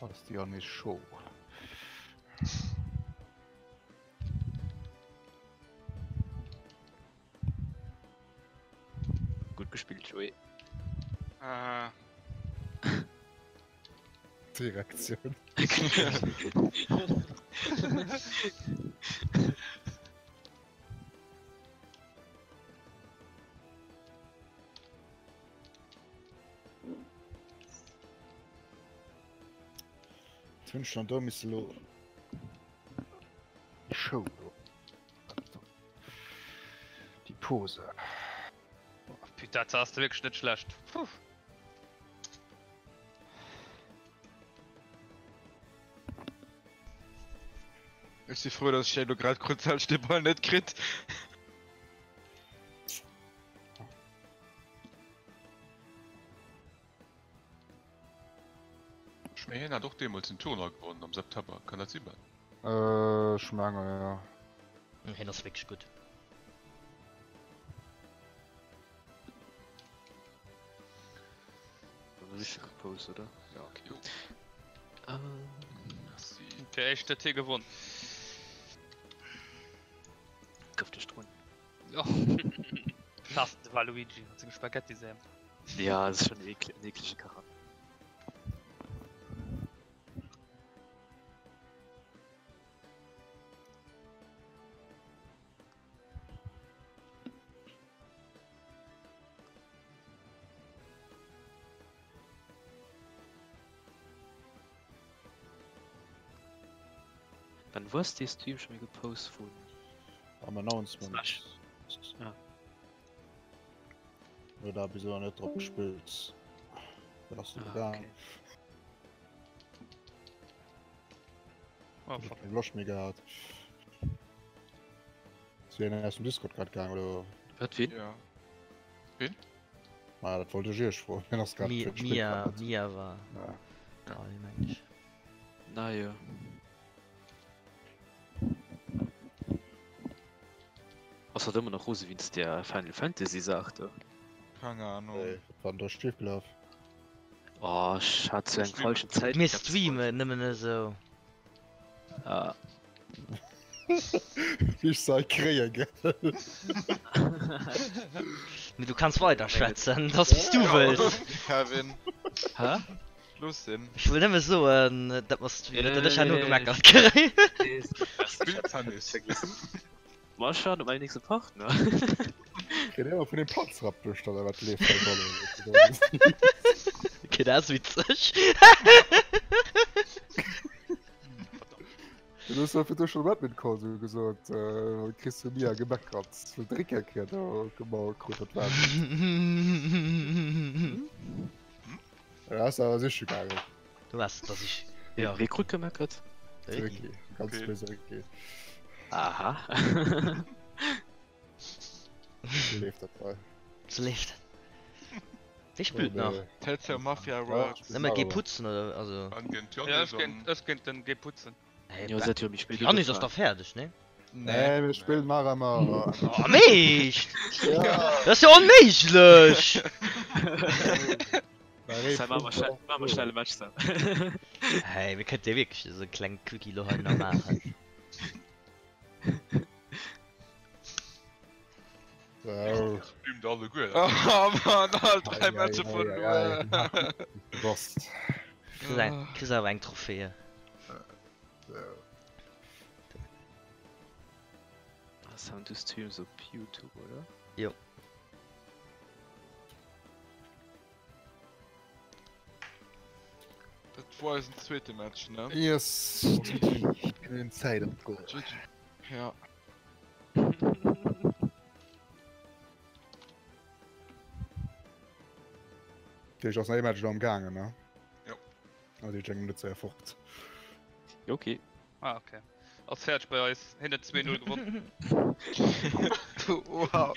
Dat ass déi Yannis Show. Gutt gespillt, Joé. Ah. Direktioun. Hunn ech dann do misse lo déi Show do. Déi Pose. Oh, putain, dat ass wierklech net schlecht. Puh. Ech si frou, dass ech elo grad krut, well ech de Ball net kritt. Ech mengen hien hat och deemools den Tournoi gewonnen am September, kann dat si Ben? Ech mengen jo. Hien ass wierklech gutt. Richteg gepost oder? Ja okay. Jo. Merci. Fir éischt huet hie gewonn. Gouf dech drun. Jo. Krass, de Waluigi mat senge Spaghettisäm. Ja, das ist schon ekl en eklege Charakter. Wann hues dee Stream scho méi gepost vun Am Announcement. Smash? Ah. Huet da bis elo net drop gespillt. Dat ass Ah, gegaang. okay. Oh, Ich fuck. hab keng Loscht méi gehat. Ass wéi een aus dem Discord grad gaang oder? Wat wien? Ja. Ah, dat wollt ech iech froen. Hien ass grad Mi fir d'Spill Mia grad. Mia war Ja. da, meng ech. Na jo. Ass dat ëmmer nach rose wéinst där Final Fantasy Saach do? Keng Ahnung. Nee, wat war denn do schief gelaf? Oh, ech hat zu engem falschen Zäitpunkt Mir eppes streamen nëmmen esou. Ah. Wéi ech se hei kréie, gell? Mee du kanns weider schwätzen, dat ass wéi s du wëlls. Kevin. Hä? Looss en. Ech wëll nëmme soen, dat mer streamen, net dat ech herno gemeckert kréien. Spill Tennis. Ma ech waarden op mäin nächste Partner. Kritt ëmmer vun deem Panzerrapp duerch dann wat leeft hei bannen. Okay, dat ass witzeg. Du hues jo fir schon Admin Call so gesot äh, kriss du Mia gemeckert vu Drécker kritt gemaul krut dat war. Ja, ass awer siche gaangen. Du was, dass ich. Ja. Wee krut gemeckert? Ricky. Ganz Okay. böse Ricky. Aha. So leeft dat hei. So leeft dat. Wie spillt nach? Telltale Mafia Rocks. Nëmme geh putzen oder also. An géint Ja, Jannis ech géint, an. ech géint den geh putzen. Hey, Jo, seet jo méi spéit Jannis ass ugefaang. da fäerdeg, ne? Nee, mir spillen nach ëmmer. Oh, meescht! Ja. Dat ass jo onméiglech! Sam, mach mal schnell, mach mal schnell e Match, Sam. Hey, mir kënnte wierklech esou e kleng Quickie lo hei nach maachen. So. Streamt alleguer. Oh Mann, all 3 Ei, Matcher ei, ei, verluer. ei. Boss. Kriss eng, kriss awer eng Trophäe. So. Ah, Sam, du streams op YouTube, oder? Jo. Dat war eisen zweete Match, ne? Yes. GG. Zäit op d'Goal. GG. Ja. Deech ass nach ee Match elo am gaangen, ne? Jo. Also ech engem net séier fort. Jo, okay. Ah, okay. Ass fäerdeg bei eis. Hien huet 2-0 gewonnen. Wow.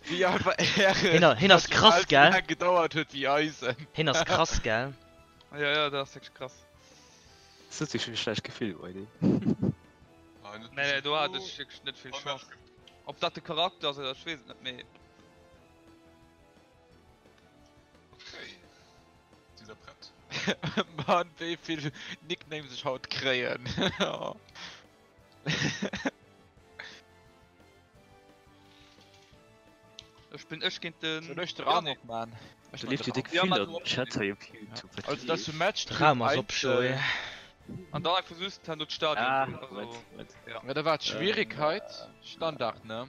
Wéi einfach Ären. Hien a- hien ass krass, gell? Laang gedauert huet wéi eisen. Hien ass krass, gell? Ja, ja, dat ass wierklech krass. Das huet sech schon schlecht Gefill bei dem. Nee, nee, do hat ech wierklech net vill Chance. Ob dat de Charakter ass oder ech weess et net, mee. Okay. Sidd der prett? Mann, wéi vill Nicknames ech haut kréien. Ech bin ech géint den. Soll ech de Raum opman? Ech Da leeft jo déck Ja, vill mat an op. Chat hei op YouTube. Wat Also dat leeft? zu Match De Raum ass op, Joé. An dann einfach just herno d'Stadion. Ah, also, Moment, Moment. Ja, da war d'Schwierigkeit Standard, ne?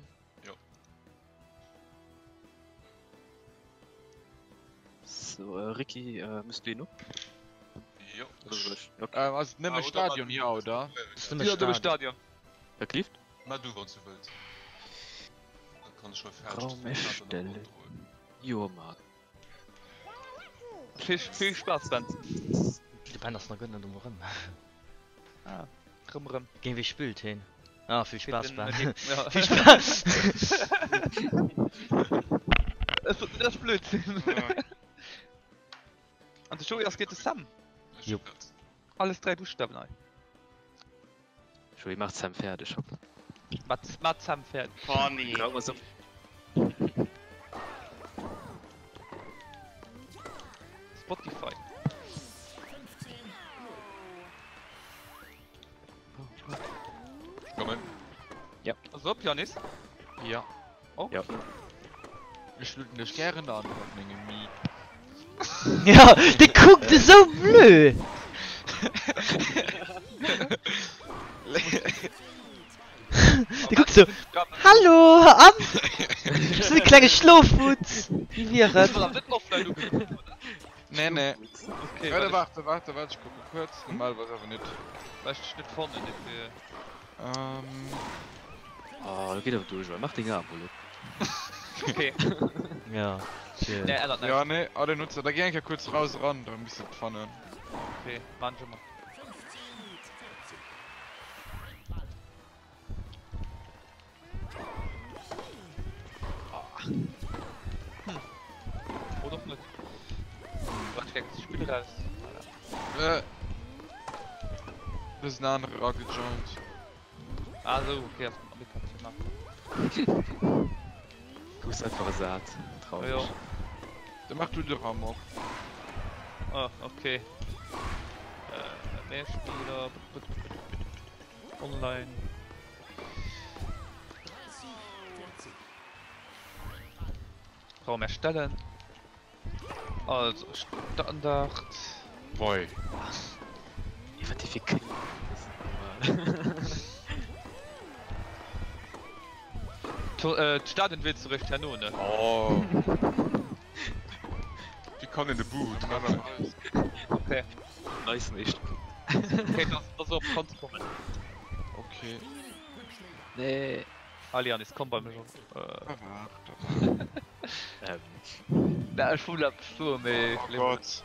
So, äh, Ricky, äh, muss du den op? Jo. Oder soll ech? Okay. Ähm, ass et nëmme Ah, oder Stadion, mat- ja, oder? Ass nëmme Ja, nëmme Stadion. Stadion. Wat leeft? Mat du, wann s du wëlls. Da kann ech hei fäerdeg Raum das Plakat erstellen. dann och androen. Jo, Mann. Vill, vill Spaass, Ben. De Ben ass nach guer net um Rëm. Ah, rëm, rëm. Géint wie spillt heen? Ah, vill Spaass, Den, Ben. äh, ja. Vill Spaass! Das das ist Blödsinn. An de Joey ass géint de Sam. Ech si Jupp. prett. Alles 3 Buschtawen hei. Joey, mach Sam fäerdeg, hopp. Mat, mat Sam fäerdeg. Funny. Raum ass op. Spotify. Ech kommen. Also op, Janis. Ja. Oh. Ja. Ech luden dech gären an op mengem Mii. Ja, dee kuckt esou blöd! Dee kuckt sou, Hallo, an? Ech sinn e klenge Schlofmutz! Wéi wier et? Ech war net offline ugekuckt, oder? Nee, nee. Okay, Warte, well warte, warte, warte, ech kucke kuerz. Normalerweis awer net. Well ech dech net fannen, dofir. Ähm. Oh, lo geet awer duerch, mach deng Abo lo. Okay. Ja. Nee, ännert näischt. Ja, nee, alle Nutzer. Da géi eng Kéier kuerz raus eran, da misst de et fannen. Okay, maan ech ëmmer. Hm. Oder och net. Wat ech geng Spill raus. Äh. Do ass en anere eragejoint. Ah sou, okay, ass den Applikatioun nach. Goufs einfach ersat. Traureg. Jo. Da mach du de Raum op. Ah, okay. Äh, mehr Spieler. Online. Raum erstellen. Also Standard. Boy. Ey, wat déi fir Kéier ass normal. D'Stadien wéilts du réischt herno, ne? Oh. Wie kann een de Boohoo treffen? Okay. Nice den éischte Punkt. Okay, da da soll op d'Kant kommen. Okay. Nee. Allez Anis, komm bei mech op. Da waart, da waart. Ähm. Na, ech wollt eppes soen, mee Oh Gott.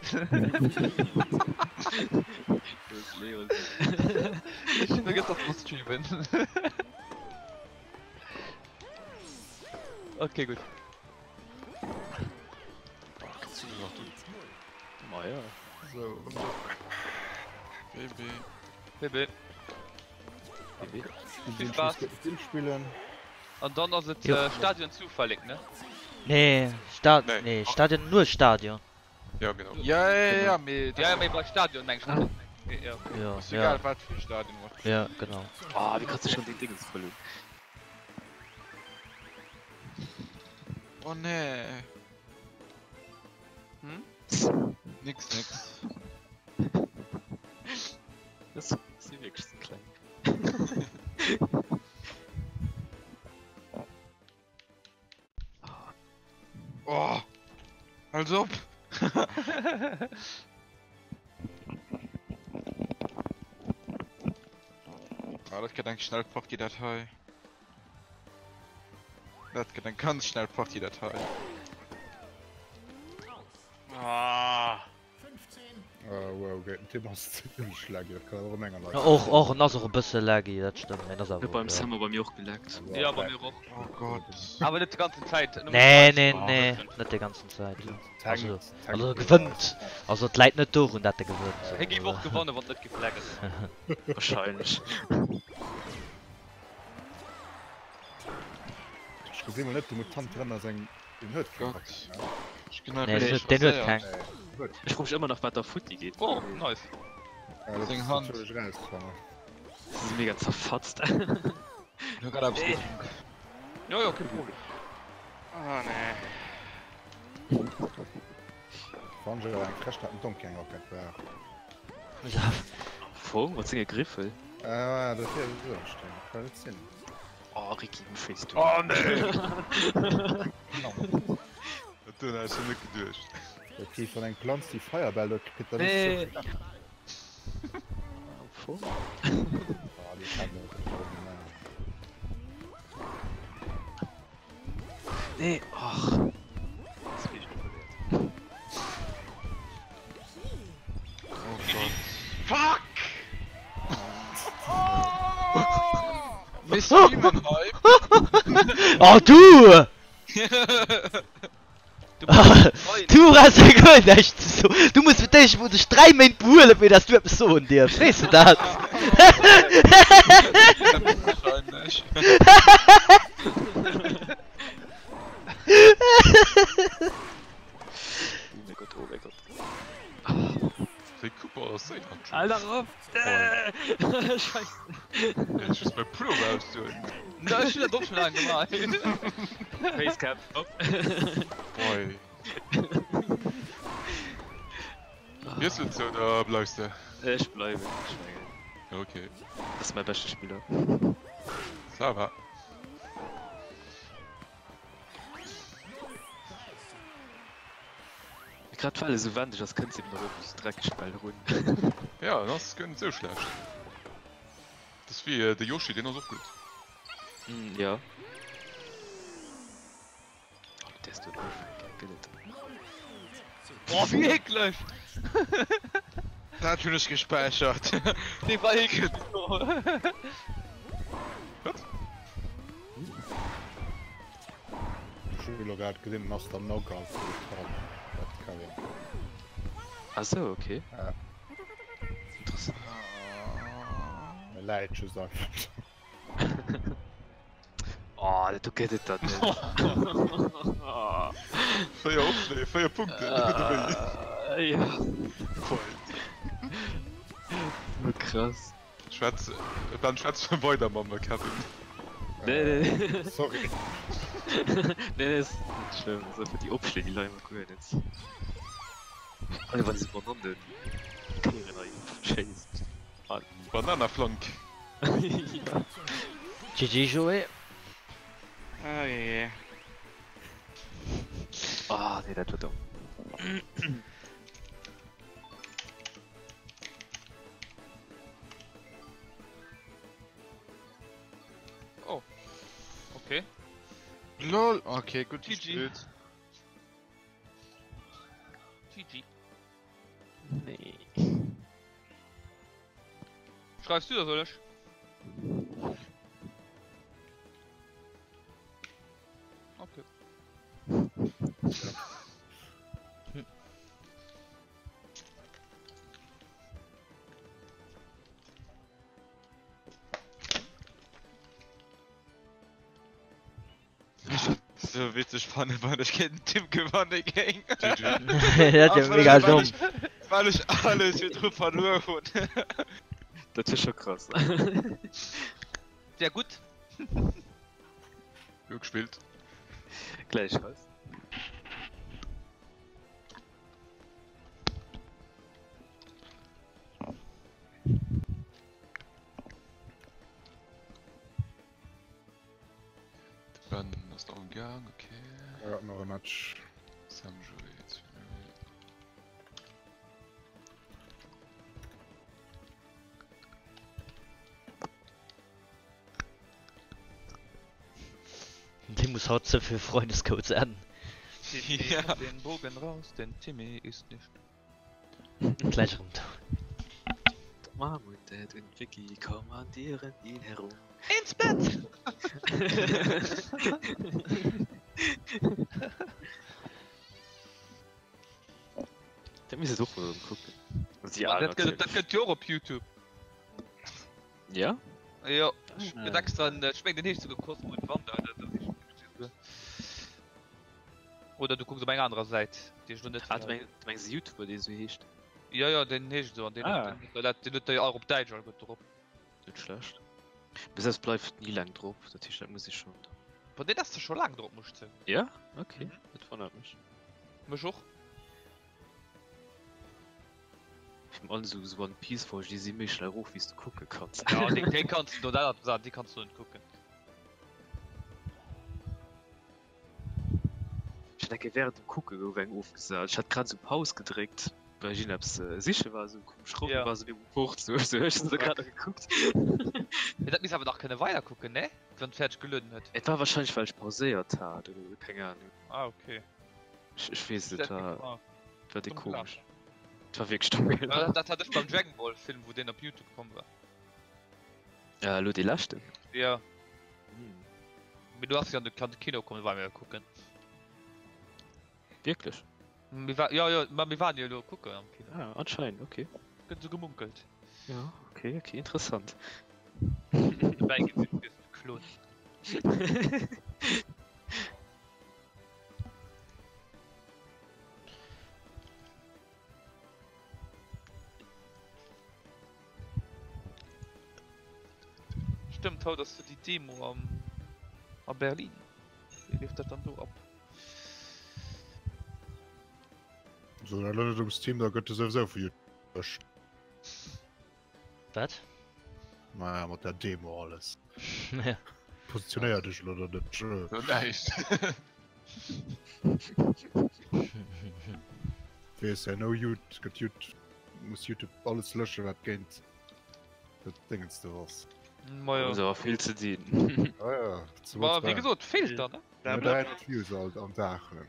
Los, Leon. Ech hunn vergëss, dass mer streamen. Okay, gutt. Kannst du denn nach du? Ma ja. So. BB. BB. BB. Vill Spaass. Spillen. An dann ass et Jo. Stadion zufällig, ne? Nee, Sta Nee. nee, Stadion, nur Stadion. Ja, genau. Ja, ja, ja, mee. Ja, ja, mee bei Stadion meng ech. Ja. Ja, Ass ja, egal wat fir Stadion wat. ja, genau. Oh, wéi kanns du schon deen Dingens verlueren? Oh nee. Hm? Nix, nix. Das si wierklech ze kleng. Oh! Als op! Ah, dat gëtt eng schnell Partie dat hei. Dat gëtt eng ganz schnell Partie dat hei. Ah. Oh wow, okay, den Tim ass zimmlech laggy, dat kann awer och un enger leien. Och, och, en ass och e bësse laggy, dat stëmmt, mee en ass awer Huet beim ok. Summer bei mir och gelaggt. Ja, bei mir och. Oh Gott. Awer net d'ganzen Zäit. nëmmen Nee, d'Zäit. nee, Oh. nee, net déi ganzen Zäit. Also, Tankt, also tankt gewënnt, also et läit net dorun, dat e gewënnt. Hie géif och gewannen, wann et net géif laggen. Wahrscheinlech. Ech gesinn mol net, de Mutant dran ass eng, deen huet keng Gott. Rackett, ne? Ech ginn hei Nee, wierklech deen huet verséiert. keng. Nee, huet Ech fro mech ëmmer nach wat da futti geet. Oh, nice. Ja, dat Seng ass Hand. natierlech rausfannen. Se si mega zerfatzt. Ech hu grad eppes gedronk. Jo, jo, kee Problem. Ah nee. Fannen ech awer eng frech, dat den Donkey eng Rackett war. Am Fong, mat senge Griffel. Ah, dat wier esou en Steen, dat kann net sinn. Oh Ricky, wou schéiss du? Oh nee! Dat hunn ech net geduecht. Dat heescht, wann eng Planz déi Feierbäll huet, kritt dat net Nee. sou. Am Fong. Ah, déi kann net original. Nee, och. Das bin ich net verwehrt. Oh Gott. Fuck! Mir streamen hei. Oh du! Du bass rein. Du brauchs jo guer näischt ze soen. Du muss fir d'éischt emol dech 3 Méint behuelen, fir dass du eppes soen dierfs. Weess de dat? Wahrscheinlech. Oh mein Gott, oh mein Gott. Wéi Cooper ass séier. Alter, op! Scheiße. Ech muss mäi Pullover ausdoen. Na, ech hunn dat och schon laang gemaach. Facecam op. Boy. Wiesselst du oder bleifs de? Ech bleiwen, ech mengen. Okay. Dat ass mäi beschte Spiller. Ça va. Grad well e sou wendeg ass, kënns eben och op esou dreckeg Bäll run. Ja, en ass guer net sou schlecht. Dat ass wéi de Yoshi, deen ass och gutt. Mm, ja. Oh, däers du en ofhänken, gëtt et. Oh, wierklech? Dat hunn ech gespäichert. Dee war ekelhaft. Wat? Ech hu lo grad gesinn, en ass der Knockout vum Tom, dat Kevin. Ah sou, okay. Ja. Interessant. E läit just einfach do. Oh, dat do gëtt et dann net. 4 Opschléi, 4 Punkten, oder wéi? Ja. Voll. Krass. Schwätz, Ben schwätz weider mam Kevin. Nee, nee, nee. Sorry. Nee, nee, ass net schlëmm. Ass einfach déi Opschléi, déi leie mer guer net. Allem wann se Bananen Kéieren hei schéisst. Bananaflank. Ja. GG Joé. Oh je. Ah, nee, dat war domm. Oh. Okay. Lol, okay, gutt GG. gespillt. GG. Nee. Schreifst du oder soll ech? Okay. Sou witzeg fannen, wann ech géint den Tim gewanne géing. GG. Dat wär mega domm. Well ech alles virdru verluer hunn. Dat wier scho krass. Sehr gutt. Gutt gespillt. Gläichfalls. De Ben ass nach am Gaang, okay. Ja, nach e Match. Sam Joé 2-0. Dee muss haut ze vill Freundescodes adden. Timmy ja. den Bogen raus, denn Timmy ist nicht. Gleich erëm do. Mom und Dad und Vicky kommandieren ihn herum. Ins Bett! Dat misst et och mol erëm kucken. Also déi al Dat gëtt dat gëtt jo och op Youtube. Ja? Jo, ech gëtt extra en, ech meng den heescht souguer Cosmo und Wanda oder esou heescht den Oder du kucks op eng anerer Säit, déi ech lo net. Ah, du mengs, du mengs e Youtuber, dee esou heescht? Jo, jo, deen heescht esou an deen Ah. huet dat, deen huet déi och op Däitsch alleguer drop. Net schlecht. Bis es bleift ni laang drop, dat heescht dat muss ech schon. Boah, deen ass der scho laang drop, muss ech soen. Ja? Okay, dat wonnert mech. Mech och. Virun allem sou sou One Piece Folgen, déi si méi schnell erof wéi s du kucke kanns. Ja, déi, déi kanns du, dat, dat, déi kanns du net kucken. Ech hat eng Kéier während dem Kucke gouf eng ofgesat. Ech hat grad sou Paus gedréckt, well ech iergendeppes siche war, sou komesch Rolle Ja. war sou op fort, sou sou ech se grad nach gekuckt. Mee dat misst awer nach kënne weider kucken, ne? Wann et fäerdeg gelueden huet. Et war wahrscheinlech well ech pauséiert hat oder keng Ahnung. Ah, okay. Ech, ech weess et, war, war déi Dumm komesch. gelaf. Et war wierklech domm gelaf. Dat hat ech beim Dragon Ball Film, wou deen op Youtube komm war. Äh, elo dee leschten? Ja. Hm. Mee du ass jo an de an de Kino komm, do ware mir jo kucken. Wierklech? Mir war, ja, ja, ma mir waren jo elo kucken am Kino. Ah, anscheinend, okay. Gëtt esou gemunkelt. Ja, okay, okay, interessant. Dobäi gesinn, wiers de Klon. Stëmmt, haut ass jo déi Demo am a Berlin. Wéi leeft dat dann do ab? So, dat elo net um Steam, da gëtt e souwisou vu Youtube gelöscht. Wat? Naja, mat der Demo alles. Ja. Positionéier dech elo oder net? So näischt. Weess ja no Yout gëtt Yout muss Youtube alles löschen wat géint dat Dingens do ass. Ma jo. Hu se awer vill ze dinn. Ja ja. Ma wéi gesot Filter ne? Mir 300 Views alt am Dag hunn.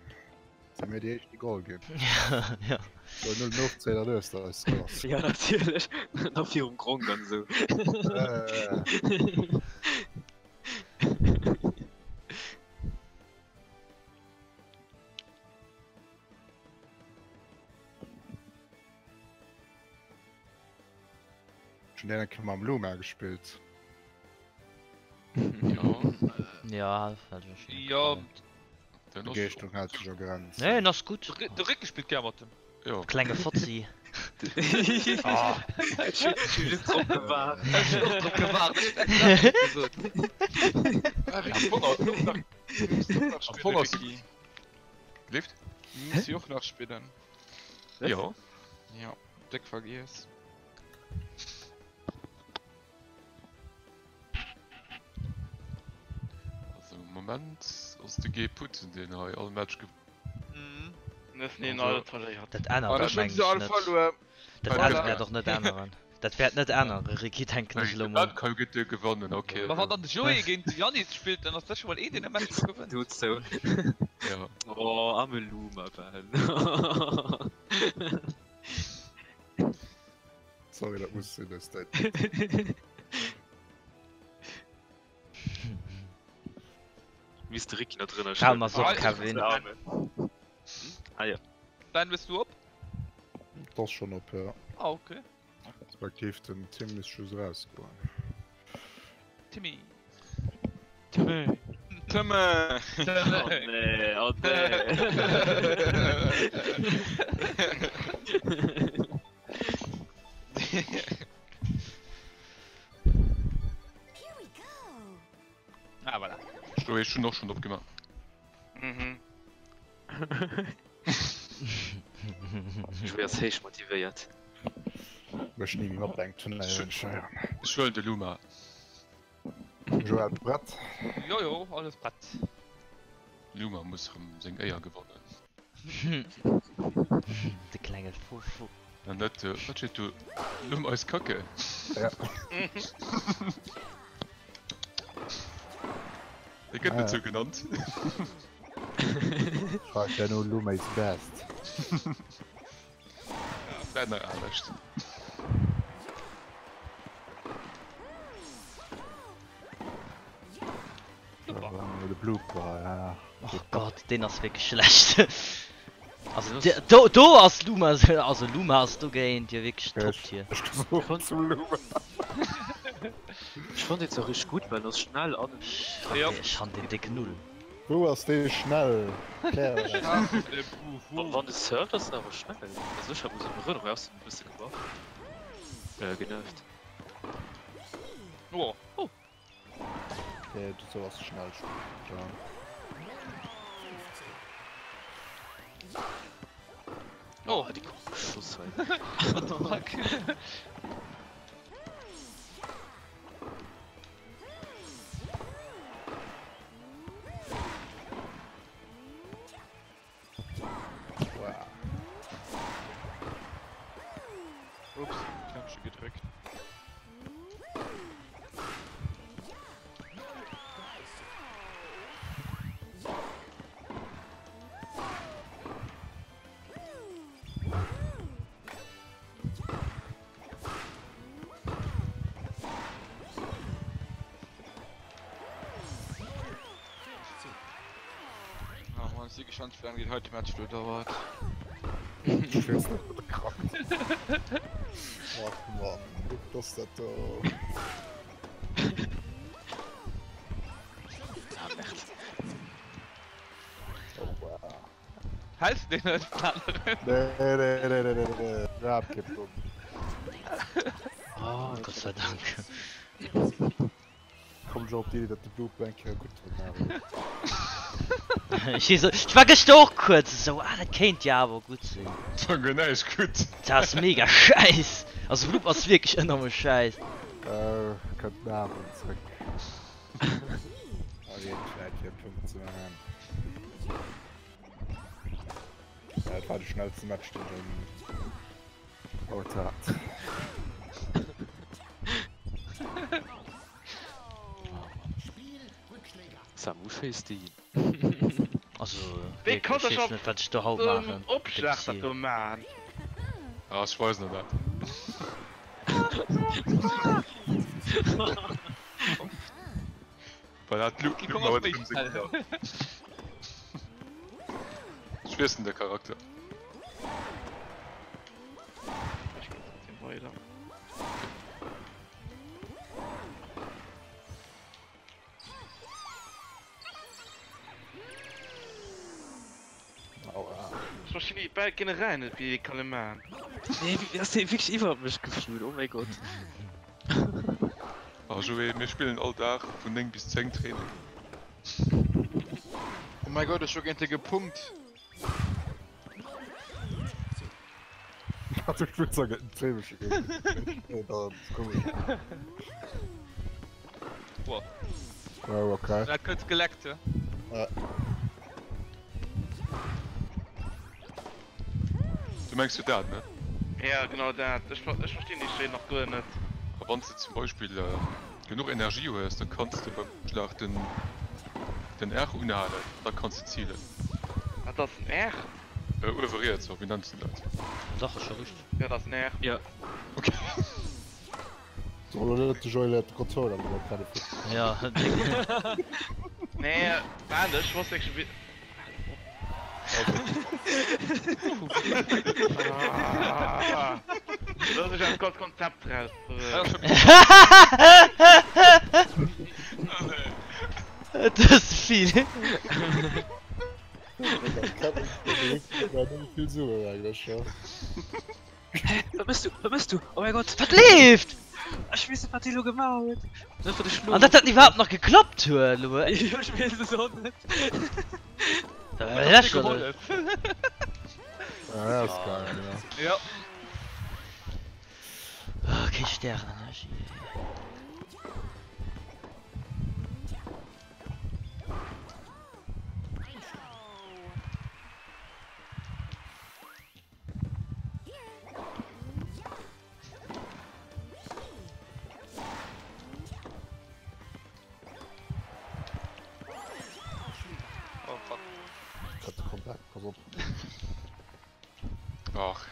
Si mir déi éischt déi geholl ginn. Ja. Soll null nofzéien an hues de eis Klass. Ja natierlech, nach virum Gronk an esou. Ja ja. Schon eng Kéier mam Luma gespillt. Ja. Ja, hat ech schon Ja. geplant. Den ass Begeeschterung hält sech a Grenzen. Nee, en ass gutt. De Rick spillt gär mat dem. Jo. Klenge Fotzi. Ech hu just drop gewaart. Ech hun och drop gewaart. Ech hun extra net gesot. Am Fong ass Leeft? Muss si och nach spillen. Jo. Jo, déck vergiess. Also am Moment ass de Guy Putzen deen hei all Match gewënnt. Dat ännert dat mengen ech net. Dat ännert wäert och net änneren. Dat wäert net änneren, Ricky, denken ech elo mol. Dat ka gëtt de gewannen, okay. Ma wann dann de Joé géint de Yannis spillt, dann ass sécher mol een deen e Match do gewënnt. Dozou. Ja. Oh, arme Luma, Ben. Sorry, dat muss sinn, dës Date. Misst de Ricky nach drënner Kaum ass op, Kevin. Ah jo. Ben, hues du op? Et ass schonn op, jo. Ah, okay. Respektiv den Tim misst just erausgoen. Timmy. Timmy. Timmy. Oh nee, oh nee. Ah, voilà. Joé, ech hunn och schonn opgemaach. Mhm. Joé ass héich motivéiert. Mech ni méi mat engem Turnéier entscheieren. Ech huelen de Luma. Joël prett? Jo jo, alles prett. Luma muss rem seng Éier gewannen. De klenge Fofo. Na net, wat steet do? Luma ist Kacke. Ja. Dee gëtt net sou genannt. Frag ja no Luma is best. Vläit nach anescht. De Blooper, ja. Oh Gott, deen ass wierklech schlecht. Also do, do ass Luma, also Luma ass dogéint jo wierklech top tier. Ech gesot zum Luma. Ech fonnt deen zwar richteg gutt, well en ass schnell an en. Ech han deen déck null. Wou ass dee schnell? Klär dat. Wann de surft ass en awer schnell. Also ech hat mol sou en Erënnerung, ass en e bësse gebufft, genervt. Oh, oh. Okay, du sou ass schnell. Ja. Oh, déi Schuss hei. What the fuck? Ups, Knöpfchen gedrückt. Ah, man, si gespannt, wie lange die heute Match do dauert. Ach Mann, wat ass dat do? Ah, merde. Oh wow. Heißt den net aneren? Nee, nee, nee, nee, nee, nee. Iwwerhaapt kee Punkt. Ah, Gott sei Dank. Komm schon op d'Idee, datt de Blooper eng Kéier gutt huet, Mario. Ech si sou, ech war gëschter och kuerz esou, ah dat kéint jo awer gutt sinn. Dat war guer näischt gutt. Dat ass mega schäiss. Also Bloop ass wierklech enorme Schäiss. Oh, kënnt den Aaron zréck. Allez, Zäit fir e Punkt ze maachen. Dat war de schnellste Match deen ech haut hat. Samu schéisst déi. Also Wéi wierklech, konnt ech ech weess op net wat ech do haut dem maachen. Opschlag dat do maan? Ah, ech weisen der dat. Well dat Luke Donkey Kong ass méi schnell. Ech wiesselen de Charakter. Ech ginn trotzdem weider. Aua. Ech verstinn bal generell net wéi dee kann e maan. Nee, wéi ass dee wierklech iwwert mech geflunn? Oh mäi Gott. Ah Joé, mir spillen all Dag vun 9 bis 10 Training. Oh mäi Gott, ech hu géint e gepunkt. Also ech würde sagen, en Zweemesche géint. Dat ass komesch. Boah. Oh, okay. Dat gëtt geleckt, he? Ja. Du mengs jo dat, ne? Ja, genau dat. Ech, ech verstinn déi Schéin nach guer net. A wann s de zum Beispill genuch Energie hues, da kanns de beim Schlag den, den R unhalen, da kanns de zilen. Wat ass en R? Uewe riets, oder wéi nenns de dat? Dach, ass scho richteg. Jo, dat ass en R. Ja. Okay. So, lo net de Joy de Controller mat der Kette. Ja, Nee, waart, ech wosst wierklech wéi. Ah, Looss ech eis kurz Konzept raus. Et ass vill. Vill Suen eigentlech, ja. Hä? Wat mëss du? Wat mëss du? Oh mäi Gott! Wat leeft? Ech weess net wat dee lo gemaach huet. Net wat ech lo. An dat dat iwwerhaapt nach geklappt huet lo. Jo ech weess et och net. Dat war lächerlech. Ja, ass geil, ja. Ja. Oh, keng Stärenenergie. Oh fuck. Hat de Comeback, pass op. Ach.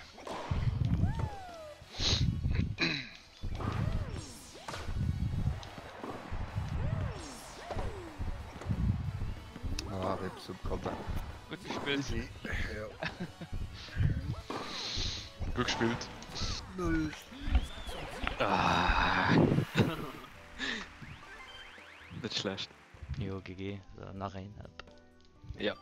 Ah, Rips um Comeback. Gutt gespillt. Easy. Ja. Gutt gespillt. Null. Ah. Net schlecht. Jo, GG. So, nach een. Up. Ja.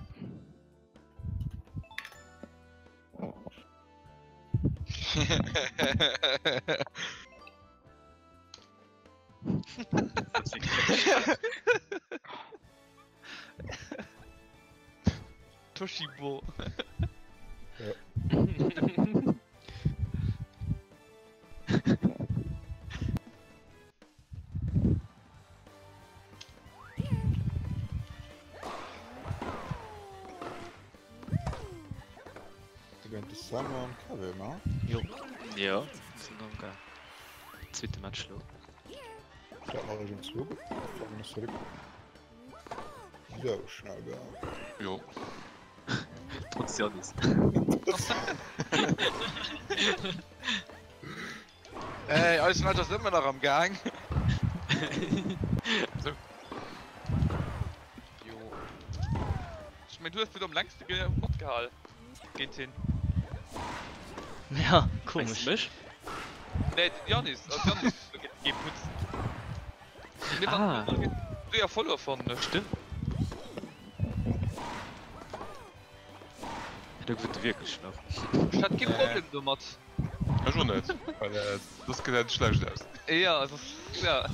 Toshibo. Ja. Géint de Sam an Kevin, ne? Jo. Jo, sinn am Gaang. Zweete Match lo. Dat nach ech um zwou. Fangen ass dat sou schnell gaang. Jo. Trotz Janis. Ey, eis Match ass ëmmer nach am Gaang. Sou. Jo. Ech mengen du hues am längste matgehal géint hien. Ja, Mengs du komesch. mech? Nee, den Janis, also Janis geputzt. Mir Ah. waren du ja verloren fannen ech. Stimmt. Da gewënnt e wierklech nach. Ech hat kee Problem domat. Ech och net, well das gesäit schlecht aus. Ja, also, ja.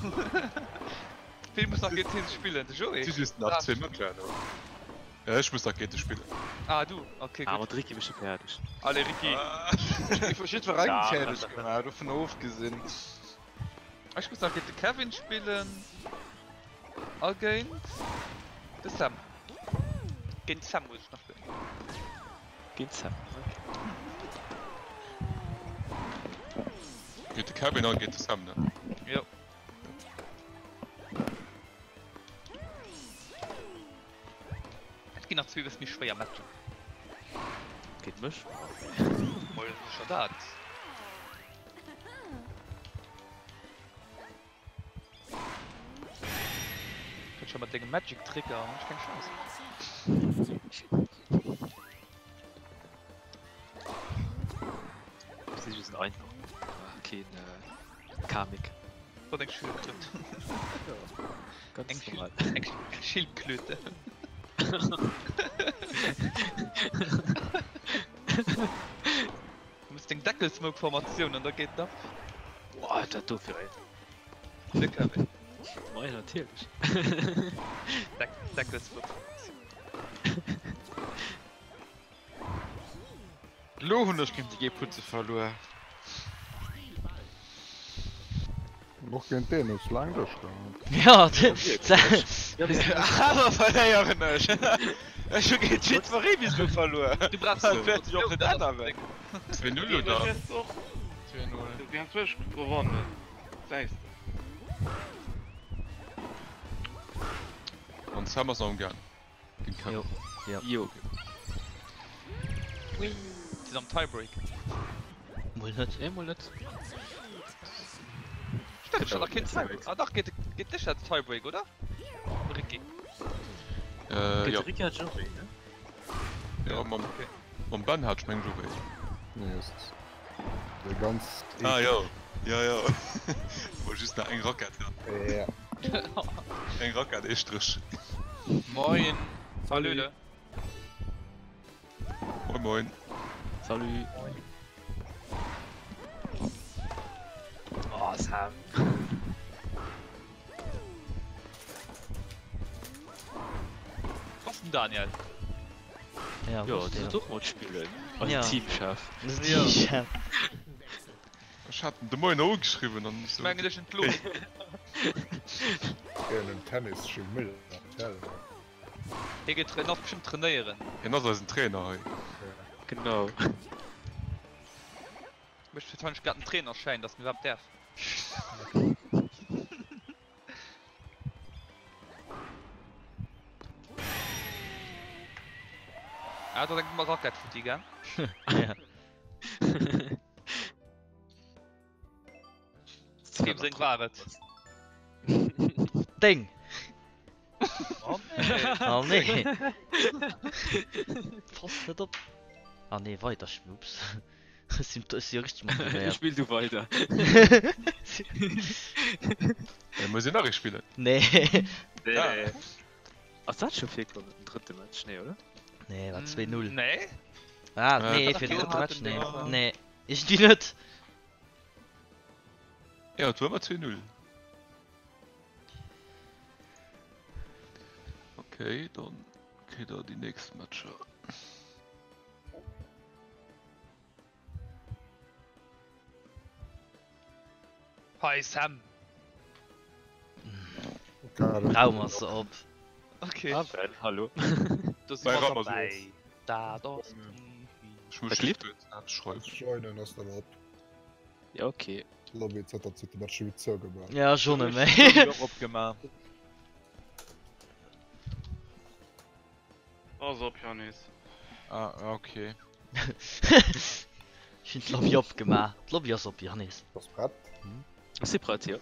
Wee muss nach géint hien spillen? De Joé? Si just nach zwee Matcher elo. Ja, ech muss nach géint e spillen. Ah, du, okay, Ah, gutt. mat Ricky bist du fäerdeg. Allez, Ricky. Ech hu jiddwerengem fäerdeg gemaach, dovun ofgesinn. Ech muss nach géint de Kevin spillen. A géint de Sam. Géint Sam muss ech nach spillen. Géint Sam, okay. Geet de Kevin an geet de Sam, ne? Jo. Et ginn nach zwee bësse méi schwéier Matcher. Géint mech? Moie sécher dat. Kënnt scho mat denge Magic Tricker, hunn ech keng Chance. Si just einfach. Keen Kamik. Wat eng Schildkröt. Ganz Eng normal. Eng Schildklöte. Du muss deng Deckelsmoke-Formatioun an da geet dat. Boah, dat do fir een. De Kevin. Mei, natierlech. Deck Deckelsmoke-Formatioun. Lo hunn ech géint déi Geputze verluer. Och géint deen hues du laang duerch gehat. Ja, Awer verléieren ech. Ech hu géint jiddweree bis elo verluer. Du brauchs Dat wäert sech och net änneren. 2-0 oder? 2-0. Déi han zwësch gewonnen. Säis de. An Sam ass nach am Gaang. Géint Kevin. Jo. Jo. Wee! Sinn am Tiebreak. Mol net. Nee, mol net. Stimmt, ech hat nach keen Tiebreak. Ah dach, geet geet dech dat Tiebreak, oder? Ricky. Äh, Géint jo. de Ricky hat ech och een, ne? Jo, mam, Okay. mam Ben hat ech mengen ech och een. Nee, ass de ganz. Ah jo, jo jo. Wor just nach eng Rackett. Ja. Eng Rackett, ee Stréch. Moin. Salut. Moin moin. Salut. Oh, Sam. Was den Daniel? Ja, Jo, du sollt och matspillen. Eisen Ja. Teamchef. Ja. Teamchef. Ech hat en de Moien nach ugeschriwwen an Ech mengen ech hunn d'Los. Gären en Tennis Schimmel. Hie geet en ass bestëmmt trainéieren. Hien ass eisen Trainer hei. Genau. Mécht warscheinlech grad en Trainerschäin, dass en iwwerhaapt däerf. Ah, dat ass eng Rackett futti, gell? Ja. Deem seng war et. Deng! Oh nee! Oh nee! Pass net op! Ah nee, weider Schmups. Ech sinn ech si jo richteg motivéiert. Spill du weider. Äh, muss een nach ee spillen? Nee. Nee. Ah. Ass dat scho virkomm, den drëtte Match? Nee, oder? Nee, war 2-0. Nee? Ah, Äh, nee, dach, fir den jo, drëtte Match, haten nee. wir. Nee, iergendwéi net. Ja, et war ëmmer 2-0. Okay, dann kritt der déi nächst Matcher. Hei Sam. Raum ass se op. Okay. Ah, Ben, hallo. Do si Bei mer Raum ass derbäi. Dat ass Ech muss Dat leeft? just kuerz schreiwen. Joinen ass dann op. Ja, okay. Lobby zanter zweete Match scho zougemaach. Ja, schon net méi. Ech hun och opgemaach. Ass op, Janis. Ah, okay. Ech hunn d'Lobby opgemaach. D'Lobby ass op, Janis. Bass prett? Hm? Ech si prett, jo.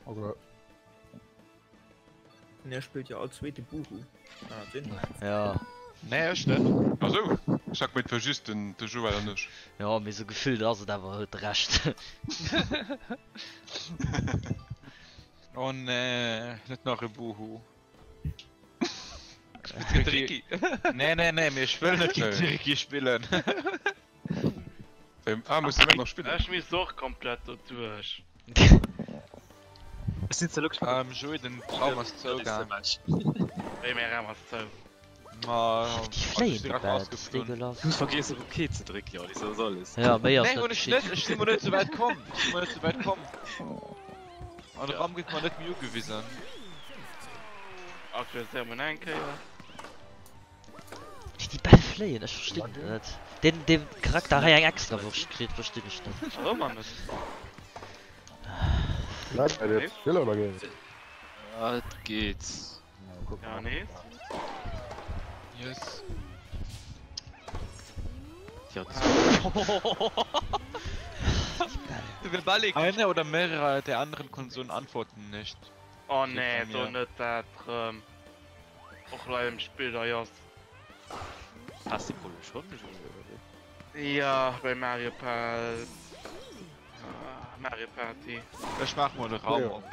Okay. En spillt jo all zweete Buhu. Ah, Sinn. Ja. Nee, ech net. Ah sou, ech hat gemengt et wär just den de Joël an ech. Ja, mee sou gefillt ass et awer, huet Recht. Oh nee, net nach e Buhu. Spills géint de Ricky. Nee, nee, nee, mee ech wëll net géint de Ricky spillen. Ah, muss de nach spillen? Ech misst och komplett do duerch. Ech sinn ze Ähm, Joé, den Raum ass zougaang. Wéi, mäi Raum ass zou? Ma, Déi also ech fléien sinn direkt dobäi, dat ass rausgeflunn. dégueulasse. Du hues vergiess op OK ze drécken, jo, dat ass alles. Ja, méi ass Nee, net hunn ech net, geschitt. ech sinn mol net sou wäit komm. Ech sinn mol net sou wäit komm. An de Raum gëtt mer net méi ugewisen. Aktualiséier mol eng Kéier. Wéi déi Bäll fléien, ech verstinn dat net. Deen deen Charakter hei eng extra Wurscht kritt, verstinn ech net. Nach ëmmer net. Spill oder geet? Ja, et geet. Ja, nees. Yes. Ja, Eine oder mehrere der anderen Konsolen antworten nicht. Oh nee, so net dat rëm. Och lei em Spill da jass. Has de Problem schon? Ja, bei Mario Pa Mario Party. Ech maach mol de Raum op.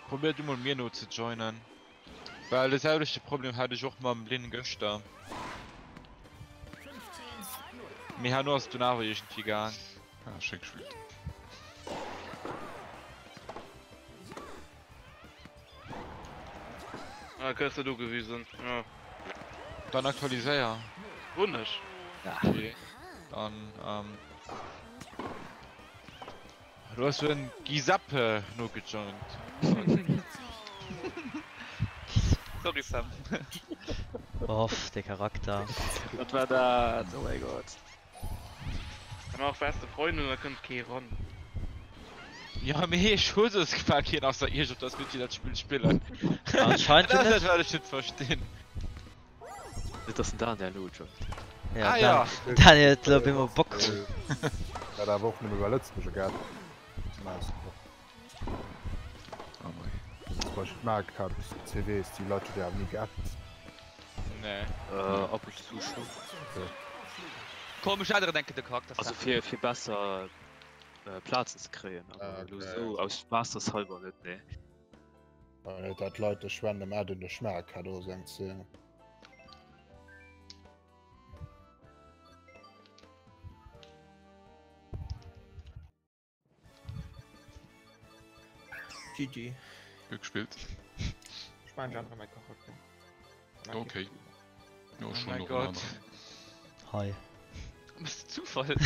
Probier du mol mir no ze joinen. Well de selwechte Problem hat ech och mam Lynn gëschter. Mee herno ass et dunn awer iergendwéi gaang. Ah, schéi gespillt. Ah, kriss net ugewisen, jo. Dann aktualiséier. Hunn ech. Okay, dann ähm. Du hues den Giuseppe nogejoint. Sorry Sam. Off, de Charakter. Wat war dat? Oh mäi Gott. An och beste Freunde, da kënnt kee ran. Ja mee ech hu soss gefragt hien ass der iech op dass mir dat Spill spillen. Anscheinend Dat ass dat wat ech net verstinn. Net dass den Daniel elo joint. Ja, Ah ja. Daniel huet elo op eemol Bock krut. Dat awer och nëmme well Lëtzebuerger gell? Zum Ausdrock. Oh mei. Zum Beispill d'Mario Kart CWs, déi Leit hu déi awer ni geappt. Nee. Äh, ab und zu schon. Komm, ech änneren enke de Charakter. Also fir, fir besser äh, Plazen ze kréien, awer elo sou aus Spaasseshalber net, nee. Well dat Leit dech random adden duerch Mario Kart oder sou eng Zeen. GG. Gutt gespillt. Ech maachen ech ännere mäi Charakter. Okay. Jo, Oh schon mein noch Gott. en aneren. Hi. Was ist Zufall?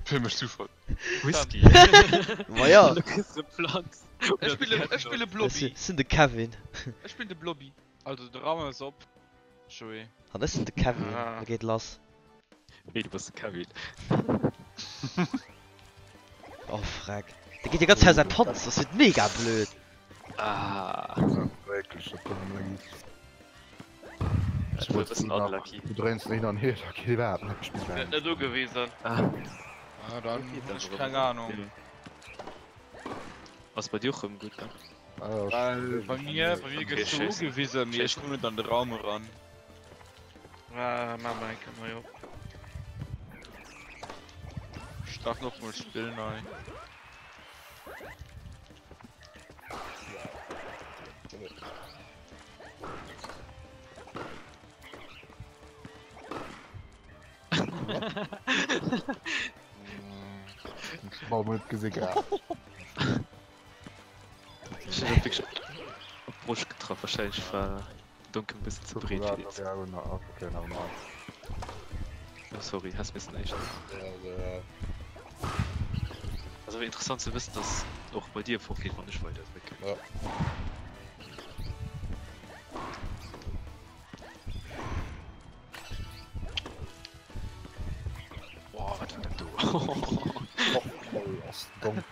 Fir mech Zufall. Whisky. Ma ja. Ech spille, ech spille Ech Blobby. sinn de Kevin. Ech spillen de Blobby. Also de Raum ass op, Joé. An ech sinn de Kevin. Ah. Da geet lass. Wéi, du bass de Kevin? Oh freck. Da geet jo ganz Zäit säi Panzer, das wird mega blöd. Ah. Wierklech, dat kann nëmmen eng. Dat war e bëssen unlucky. Du dréins en hin an hier, da geet iwwerhaapt näischt méi. Gëtt net ugewisen. Ah. Ah, dann hunn ech keng Ahnung. Ass bei dir och rëm gutt, ne? Well bei mir, bei mir gëtt scho ugewisen, mee ech komm net an de Raum eran. Ah, maa mer eng Kéier nei op. Start och mol Spill nei. Ball net gesi gehabt. Ech hunn wierklech op d'Broscht getraff, wahrscheinlech war Duncan e bëssen ze breet fir déi Zeen. Oh sorry, häss missen éischter. Ass awer interessant ze wëssen, dass och bei dir fort geet wann ech weider drécken. Boah, wat war dat do? Ass domm.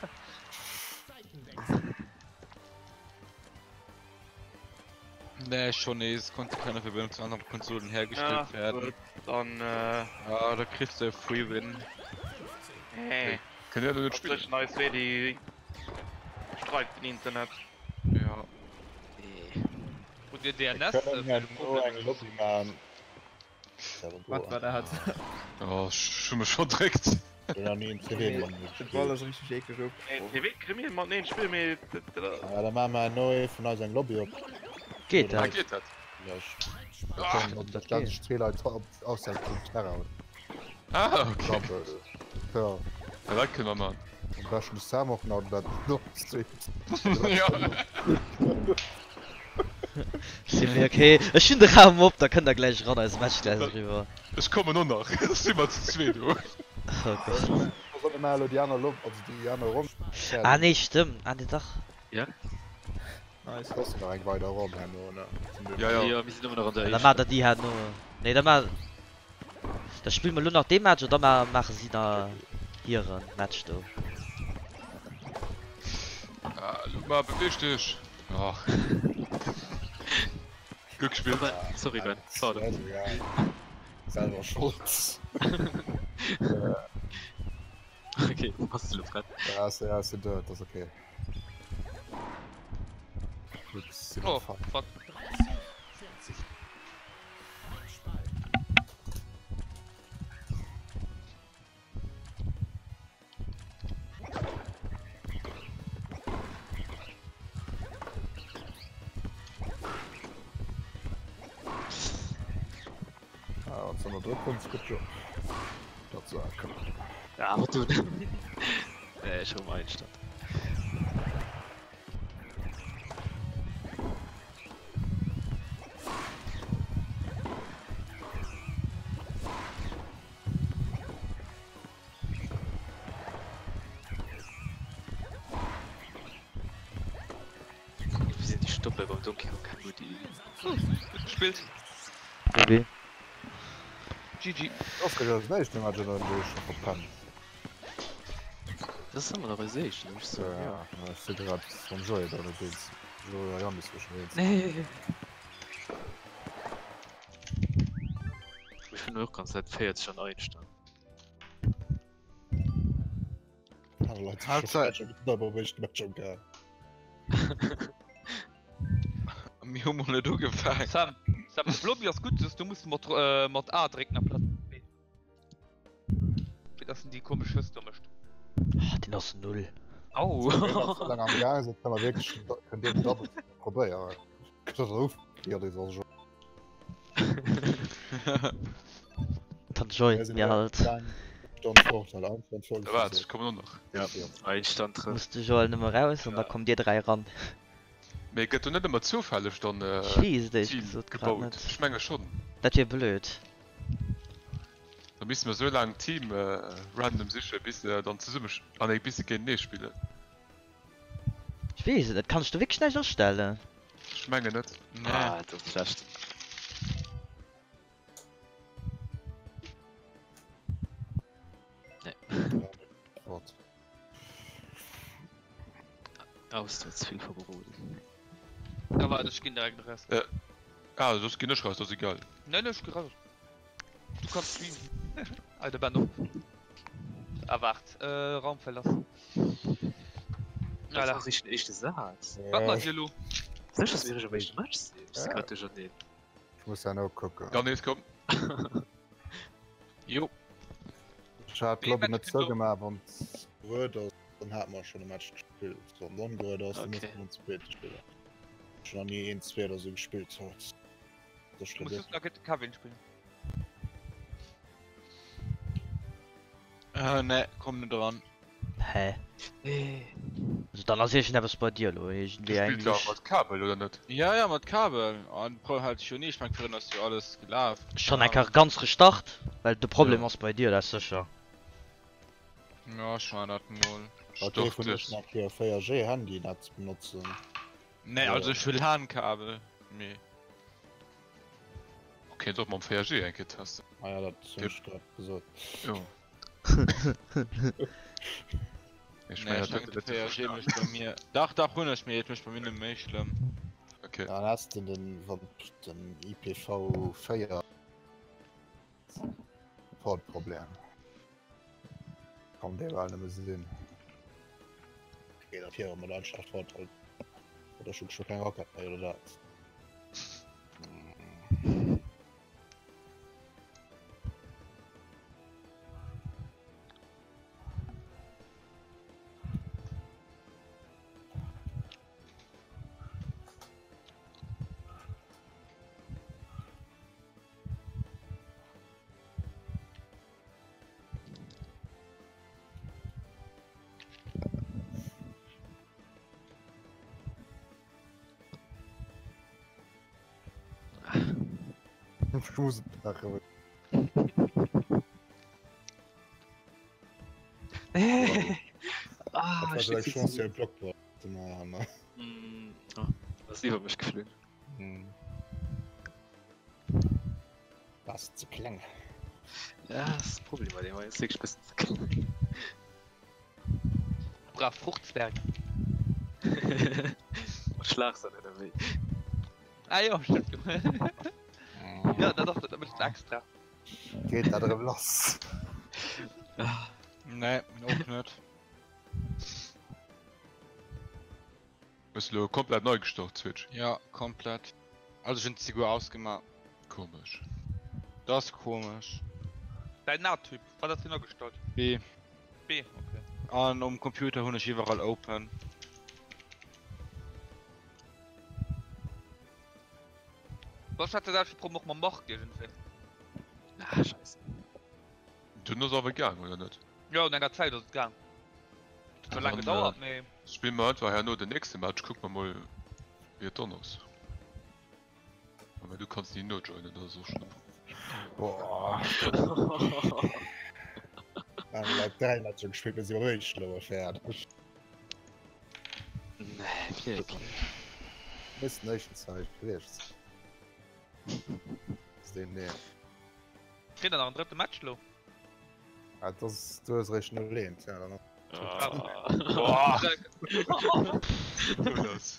Nee, schon nees konnte keine Verbindung zu anderen Konsolen hergestellt Ja, werden. gut, dann äh. Ah, da kriegst du e Free Win. Hey. Kënnt Dir net spillen? Zwëschen eis wéi déi streikt den Internet. Ja. Nee. Und dir DNS? Kënnen herno eng Lobby man. Wat war dat? Oh, ech hu mech verdréckt. Hun nach ni en CW mat mir De Ball gespillt. ass richteg eekleg Nee, ofgebroch. CW kri mir mat neen Spill mee dat dat. Ja, da maache mer herno ee vun eis eng Lobby op. Geet Ah, dat? geet dat? Vläicht. Da kënnen dat da stellen sech zwee Leit op ausser vum Terrain. Ah, okay. Double. Ja. Ja, dat kënne mer man. Am beschten de Sam och nach dat noch seet. Ja. Si mir okay. Ech hunn de Raum op, da kënnt der gläich eran, eise Match gläich eriwwer. Ech kommen och nach, da si mer zu zwee do. Oh Gott. Da solle mer elo déi aner Lob, also déi aner Ronn fäerdeg. Ah nee, stëmmt. Ah nee, dach. Ja? Nice. Ass nach eng weider Ronn herno, ne? Ja, ja. Jo, mir sinn ëmmer nach an der Da maacht éischter. der déi herno. Nee, da maacht. Da spille mer elo nach dee Match an da maache si da hire Match do. Ah, Luma, beweeg dech! Ach. Gutt gespillt. Sorry Ben, pardon. Selwer Schold. Okay, bass de lo prett? Ja, ass, ja, ass dat ass okay. Oh, fuck. Ah, wann du ënner Drock kommst, gutt Job. Dat war knapp. Ja, wat du. Nee, ech hu mei Stand. Wéi sinn déi Stoppe beim Donkey Kong keng gutt Iddi. Gutt gespillt. GG. GG. Ofgehört ass näischt, den Match an dee scho verpennt. Dat ass ëmmer nach eis éischten, ech soen jo. Ja, ech si grad mam Joé do ënnerwees. Joé a Yannis zwëschen eens. Nee. Ech hunn och ganz Zäit 40 an Einstand. Mir hu mol net ugefaangen. Sam, Sam, de Blobby ass gutt, just du muss mat, äh, mat A drécken amplaz B. Fir dass en déi komesch Schëss do mécht. Ah, deen ass null. Au! Lang am Gaang sinn, kann man wierklech kënnt Dir den Double probéieren. Kënnt der ofgekläert is also. Dann joint mir halt. Waart, ech kommen och nach. Ja, Einstand trëfft. Muss de Joël nëmme raus an da kommt dir 3 ran. Mee gëtt do net ëmmer zoufälleg dann Ech weess et éierlech Team gesot grad gebaut? net. Ech menge schonn. Dat wier blöd. Da misste mer esou laang Team random siche bis se dann zesumme, ah nee, bis se géintenee spillen. Ech weess et net, kann ech do wierklech näischt astellen? Ech mengen net. Nee. Ah, dat ass schlecht. Nee. Wat? Aus, du hues ze vill verroden. Da waart, ech ginn direkt eraus. Äh, ah, soss ginn ech raus, dat ass egal. Nee, nee, ech gi raus. Du kanns streamen. Alter Benno. Ah, waart. Äh, Raum verlassen. Dat Voilà. war richteg den éischte Saz. Wat maacht dir elo? Sécher, dass mir richteg am éischte Match sinn? Ech si grad duercherneen. Ech muss ja nokucken. Dann nees komm. Jo. Ech hat Wee d'Lobby Match net kënnt do? zougemaach, wann geruet ass, dann hate mer schonn e Match gespillt. Wann et ongeruet ass, dann Okay. musse mer en zweete spillen. Ech hunn nach ni een, zwee oder sou gespillt haut. Du muss just nach géint de Kevin spillen. Äh, ne, komm net eran. Hä? Nee. Also dann ass iergendeppes bei dir elo Du iergendwéi spills jo eng. mat Kabel, oder net? Ja, ja, mat Kabel. An Pro hat ech jo ni. Ech meng, virun ass jo alles gelaf. Schon eng Kéier ganz restart, well de Problem ass bei dir, dat ass sécher. Ja, ech maachen dat mol. Wat dee vun Start iech nach hier 4G Handynetz benotzen? Nee, also ech hu LAN-Kabel, mee. Kéint och mam 4G eng Kéier testen. Ah ja, dat hunn ech grad gesot. Jo. Ech Nee, mengen, ech dat mengen huet de net 4G mécht bei mir. Dach, dach hunn ech, mee et mécht bei mir net méi schlëmm. Okay. Ja, dann has de den, wann den IPv4 Port-Problem. Kann dee bal nëmme sinn. Geet dat hier mat Eintracht Vorteil. Oder schon schon keng Rocket méi oder dat? Ich muss et maachen. Ah, Dat war ech direkt steck Chance, fir e Blockball ze maachen. Mm, ah, ass iwwer mech geflunn. Hm. Warst ze kleng. Ja, das ist Problem bei dem, ist wirklich bisschen ze kleng. Brauch Fruchtzwerg. Mat Schlagsan oder wéi? Ah jo, stimmt jo. Ja, dat ass dat mécht extra. Geet dat erëm lass? Nee, och net. Hues de lo komplett nei gestart Switch? Ja, komplett. Also ech hunn d'Sigur ausgemaach. Komesch. Dat ass komesch. Däin NAT-Typ, wat ass deen agestallt? B. B, okay. An um Computer hunn ech iwwerall open. Soss hat de selwechte Problem och mam Marc iergendwéi. Ah, scheisse. Dunn ass awer gaang, oder net? Jo, no enger Zäit ass et gaang. Huet zwar laang gedauert, mee. Spille mer einfach herno den nächste Match, kucke mer mol wéi et dann ass. Mä du kanns ni nojoinen, dat ass och schonn e Problem. Boah. Mir hunn leit 3 Matcher gespillt, mir si beim éischten awer fäerdeg. Nee, wierklech. Misst den éischten Zäit gewiescht sinn. Ass deen nee. Kritt der nach en drëtte Match lo? Ah, das ist, du hast recht 0-1, ja, dann. Krass.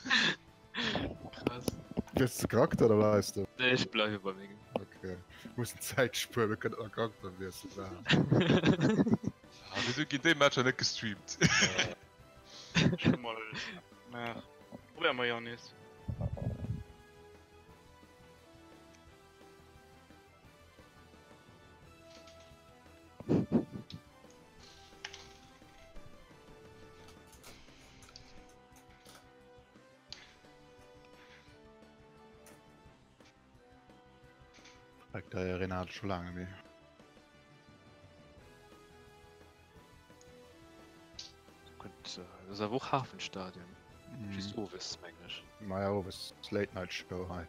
Gëss de Charakter oder bleifs du? Nee, ech bleiwe bei mengem. Okay. Mussen Zäit spueren, wir kënnen nach Charakter wiessel maachen. Ah, wieso ginn déi Matcher net gestreamt? Ech hu mol gemaach. Probéier mol Janis. Dei Arena hat schon lange méi. Gutt, dat ass awer och Hafenstadion. Just owes, mengen ech. Maja, owes Late Night Show hei.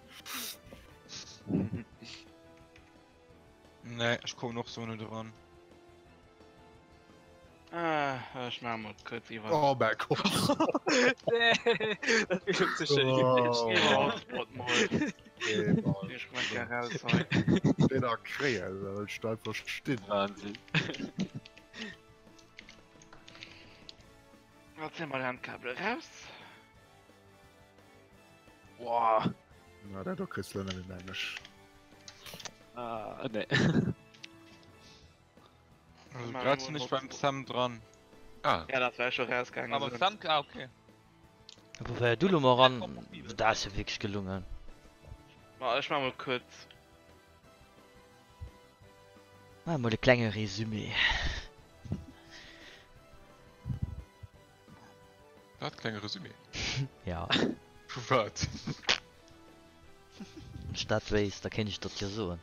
Nee, ech kommen och sou net eran. Ah, ech maache mol kuerz iwwer. Oh mäi Gott. Nee, dat wier schon ze schéin gewiescht. Iwwer Hotspot mol. Nee, Mann. Ech komm eng Kéier raus hei. Deen da kréien, da wëll ech da einfach stinn. Wahnsinn. Lo zéie mer d'Handkabel eraus. Boah. Na, dat do kriss de net méi, meng ech. Ah, nee. Also grad sinn ech beim Sam dran. Ah. Ja, dat war scho rausgaangen. Ah, beim Sam? Ah, okay. Wou du lo mol ran? Dat ass jo wierklech gelungen. Ma ech maache mol kuerz. Maache mol e klenge Résumé. Wat? Klenge Resumé? Ja. Vu wat? Wann ech dat wéisst, da kéint ech der et jo soen.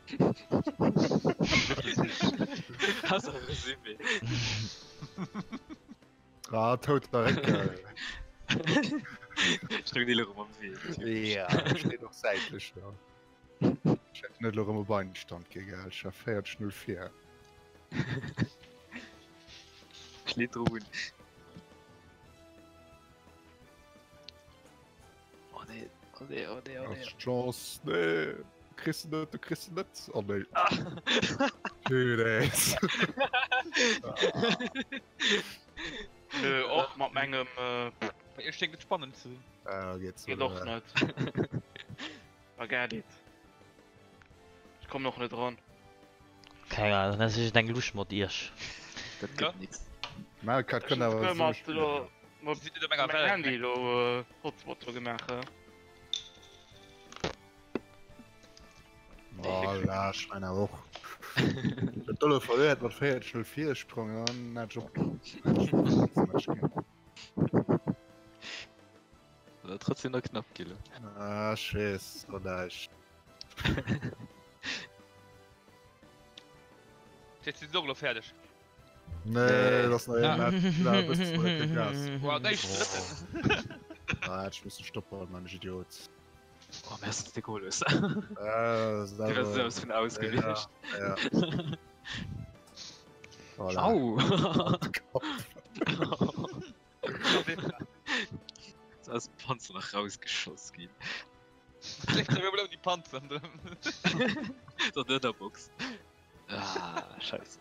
Ass e Resumé. Ah, touter Réckel. Stoung dee lo rëm am Wee? Ja, steet och säitlech do. Ech hätt net elo rëm op Einstand gi, gell? Ech war 40 0 vir. Schleet dru un. Oh nee, oh nee, oh nee, oh nee. Ass d'Chance. Nee, du kriss se net, du kriss se net. Oh nee. Punaise. Nö, och mat mengem. Bei iech schéngt et spannend ze sinn. Ah, geet Geet och net. Forget it. Ech kommen och net eran. Keng Ahnung, dann ass iergend eng Lusch mat iech. Dat gëtt nix. Mario Kart kënnt awer Ech zesumme spillen. Mat Sidd net op enger mengem Welt. Handy lo Hotspot do gemaach. Voilà, ech mein awer och. Dat do lo verléiert mat 40 0 Virsprong, dann hätt ech och Match ginn. Oder trotzdem nach knapp gille. Ah, ech weess, so näischt. Jetzt sinn se och elo fäerdeg. Nee, dat ass nach een Match. Na, e bëssen ze vill Gas. Wow, den éischten drëtten. Ah, hätt ech missen stoppen, Mann, ech Idiot. Oh, merci, dass de geholl hues. Ah, Du wärst sowas vun aus gewiescht. Ja, ja. Voilà. Au! Kopf. Ist aus dem Panzer nach rausgeschoss ginn. Schlecht, wir bleiben die Panzer. Der Dënnerbox. Ah, scheisse.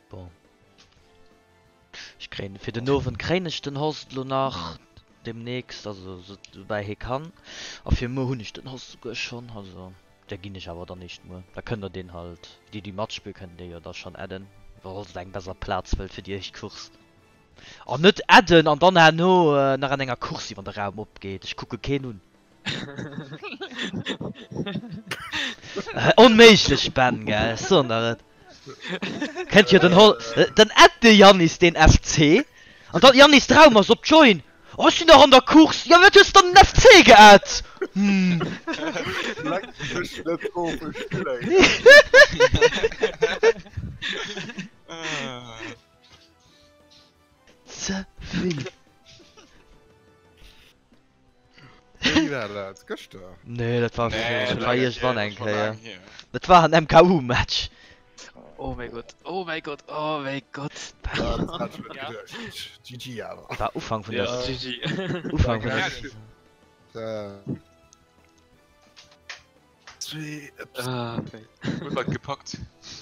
Bon. Ech kréien fir den Owend kréien ech den Host lo nach demnächst, also soubäi hie kann. A fir muer hunn ech den Host souguer schonn, also da ginn ech awer dann eescht muer. Da kënnt der deen halt, déi déi matspillen, kënnen dee jo da schonn adden, falls der eng besser Plaz wëllt fir déi éischt Course. An net adden an dann herno nach an enger Course si wann de Raum opgeet. Ech kucke keen un. Onméiglech Ben, gell? Ech soen der et. Kennt jo den Hol den add de Yannis deen FC an dann Yannis de Raum ass op join. Oh ech sinn nach an der Course. Jo wat hues de dann den FC geadd? Hm. Leck mech net of, ech spillen. Ze vill. Wéini war dat? Gëschter? Nee, dat war, Nee, dat war iergendwann eng schon laang Kéier. hier. Dat war en MKU-Match. Oh mäi Gott, oh mäi Gott, oh mäi Gott. Ah, dat hat ech net geduecht. GG awer. War Ufank vun der Ja, GG. Ufank vun der Ja. Saison. Äh, Zwee, ups, Ah, okay. Huet wat gepackt.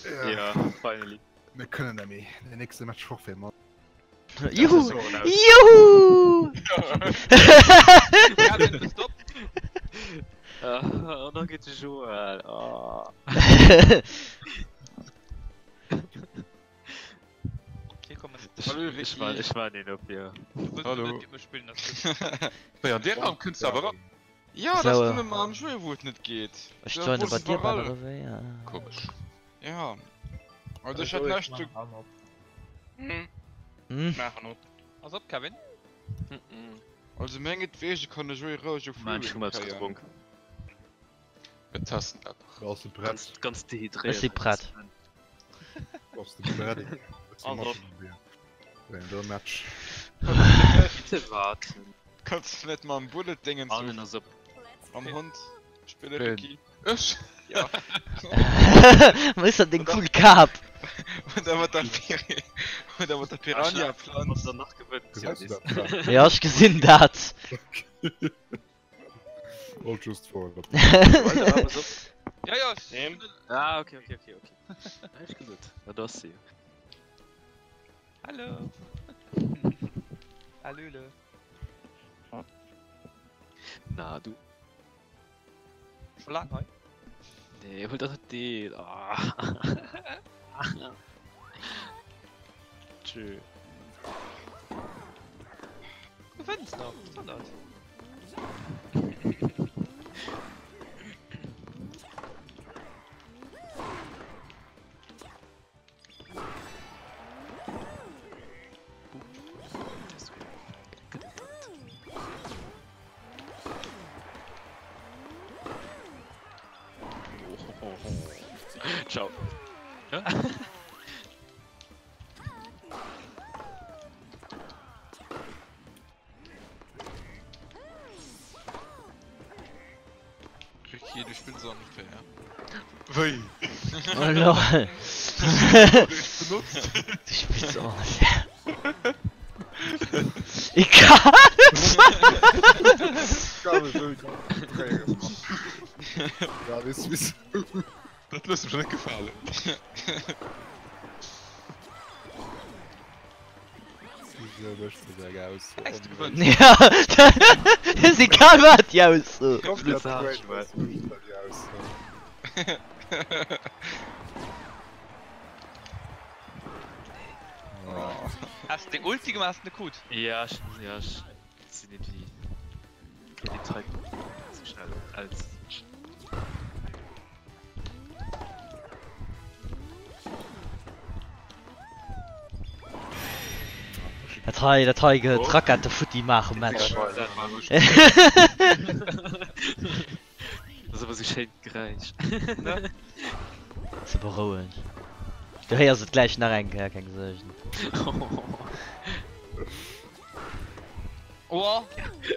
ja. Ja, finally. Mir kënnen net méi. Den nächste Match forfait, Mann. Juhu! Juhu! Kevin, bist op? Ah, und dann geht de Joel. Ah. Okay, komm, Hallo, Ich war, Ricky. ich war den op, ja. Hallo. Spielen, das ist Wéi an dee Raum kënns du awer eran. Ja, dat So, ass äh, nëmme mam Joé wou et net geet. Ech Da joine wor bei se dir, Ben, iwwerall. oder wéi? Ja. Komesch. Ja. Also ech hätt näischt do. Hm, Hm? maachen op. Ass op, Kevin. Also mengetwegen kann de Joé roueg e Mann, ich Free hab mal Win was kréien. getrunken. Mir testen dat nach. Ass de Brett. Ganz, ganz dehydriert. Ech si prett. Ass de Brett. Also op. Do Match. Bitte warten. Kanns du net mam Bullet Dingens Allen ass op. mam Hond spillen, Ween? Ricky? Ech? Ja. Wou ass dat deng cool Kap? Oder mat der Piri oder mat der Piranha Pflanz. Wann nach gewënnt. Gesäis du dat Brett? Ja, ech gesinn dat. Wollt just froen, ob. Ja, ja, ech Nee. Ah, okay, okay, okay, okay. Ech gesot. Ja, do ass si. Hallo. Hallöle. Na, du. Scho laang hei? Nee, hol dat net deel. Ah. Tschö. Du gewënns nach, was soll dat? Ciao. Ricky, du spills unfair. Wéi? Oh lol. Benutzt? Du spills unfair. Egal. Kann ech net konzentréieren, Mann. Ja, weess wieso. Dat loosse ech mir net gefalen. Wieso méchs de deng Ausso? Häss du gewënnt. Ja, ist egal wat déi Ausso. Komplett Blöd Saach, brainless mécht der déi Ausso. Hast du deng Ulti gemaach, hast du ne krut? Ja, ech, ja, ech sinn irgendwie den Type ze schnell als. Dat hei, dat hei gëtt Rackette futti maache Match. Dat ass awer sou schéin d'Geräisch. Ze berouegen. Du héiers et gläich nach eng Kéier, keng Suergen. Oh!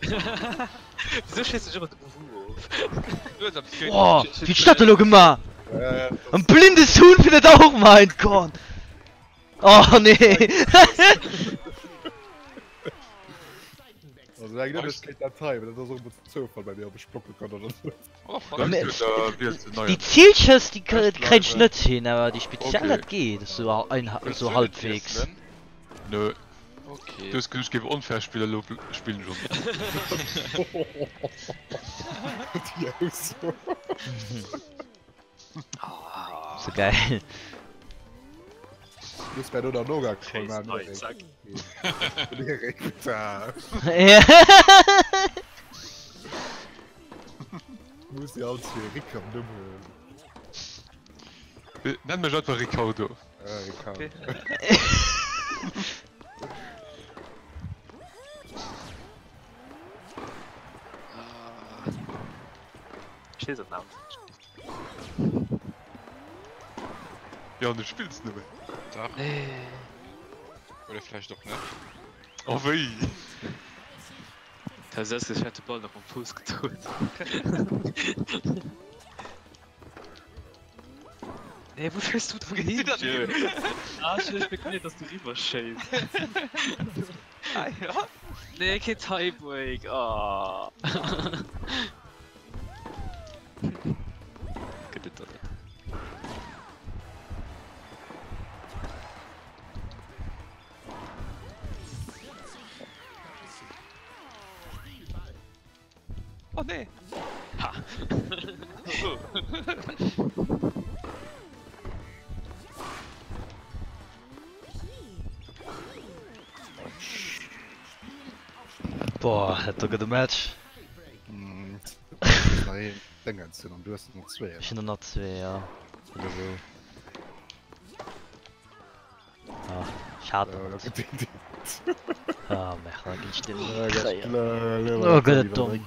Wieso schéiss ech ëmmer de Bubu of? Du hues eppes géint Oh, wéi huet dat elo gemaach? En blindes Huhn findet auch mein Korn. Oh nee. Also eng Nëttegkeet dat hei, dat ass och e bëssen Zoufall bei mir, ob ech blocke kann oder net. Oh, fuck. Déi Zielschëss déi kréien ech net hin, awer déi speziell dat geet esou esou halbwegs. Nö. Okay. Du hues gesot ech géif onfair spillen, elo spillen ech onfair. Déi Ausso. Sou geil. Muss bei oder Noga Schéiss nei, zack. Muss ja als fir Rick am Numm huelen. Nenn mech einfach Ricardo. Ah, Ricardo. Okay. Ah. Schéiss an Namen. Ja, an du spills net méi. Dach. Nee. Oder vläicht och net. Oh wéi! Da setzt sech hat de Ball nach mam Fuuss gedroen. Nee, wou schéiss du dann hin? Ah, ech hunn spekuliert, dass du riwwer schéiss. Ah, ja. Nee, keen Tiebreak. Ah. Gëtt et der net. Oh nee! Ha! Boah, dat do gëtt e Match. Nach een Déngens hunn an du hues nach zwee. Ech hunn der nach zwee, ja. Oder sou. Ah, schad. Ah, merde, da ginn ech den net kréien. Oh, gëtt et domm.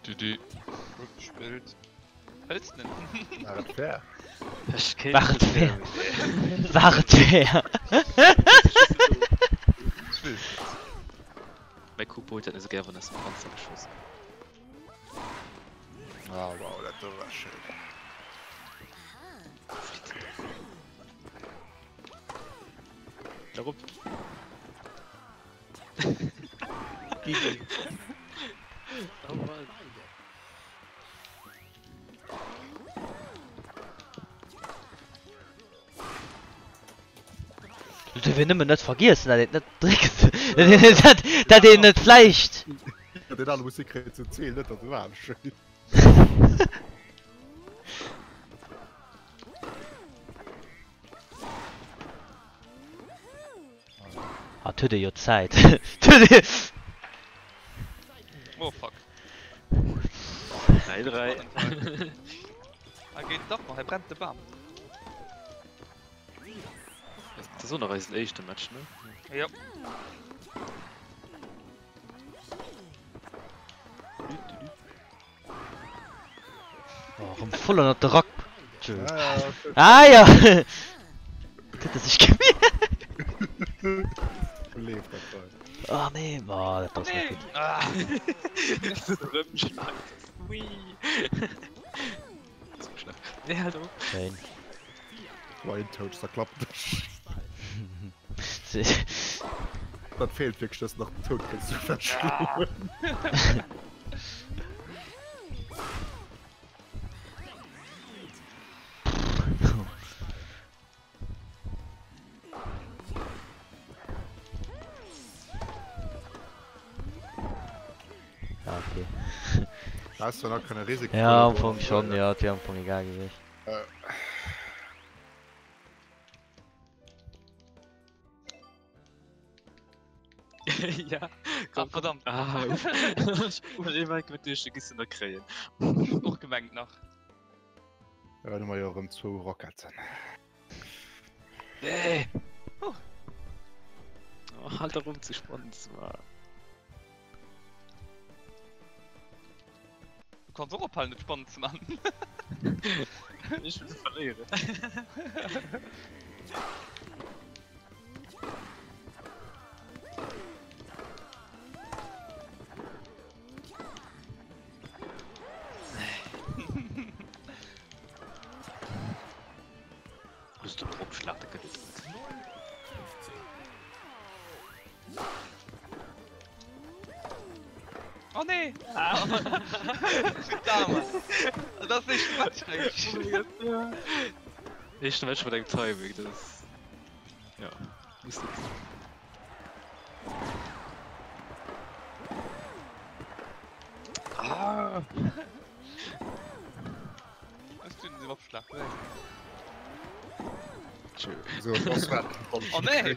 GG. Gutt gespillt. Hëls den? War et fair? Ech kéint War et fair? War et fair? Ech weess net. Mäi Kupo huet dat net esou gär wann aus dem Panzer geschoss gëtt. Ah wow, dat do war schéin. Erop. GG. Oh Mann. Du dierf een nëmmen net vergiessen, dat een et net dréckt, dat een et vläicht. Deen anere muss hikréien ze zielen, net datt en anescht schéisst. Ah, et huet ee jo Zäit. Et huet ee. Oh fuck. 3, 3. Ah, geet dach nach, hei brennt de Bam. Dat ass och nach eisen éischte Match, ne? Jo. Oh, rëm voll ënnert de Rack. Ah ja! Dat huet e sech gemierkt. Leeft dat hei. Ah nee, ma dat ass net gutt. Ah. Rëm schneit. Wee. Nee, halt op. Schéin. Wine Touch zerklappt dech. Dat feelt wierklech, dass de nach den Toad kéints ewechschloen. Ja, okay. Da hast du nach keine Risiko. Ja, am Fong schon, ja, et wier am Fong egal gewiescht. Ja, Ah, verdammt. Ah, uff. Ech hu gemengt, duerch de Gissen da kréien. Och gemengt nach. Ja, dann hu mer jo erëm zwou Rocketten. Nee. Oh. Oh, halt erëm ze spannend ze maachen. Du kanns och ophalen et spannend ze man. Ech wëll verléieren. Plus den Opschlag, da gëtt et net. Oh nee! Verdammt! Dat ass echt Match Éischte Match mat engem Timing, dat ass. Ja, muss net sinn. Ah! So, das war Oh nee!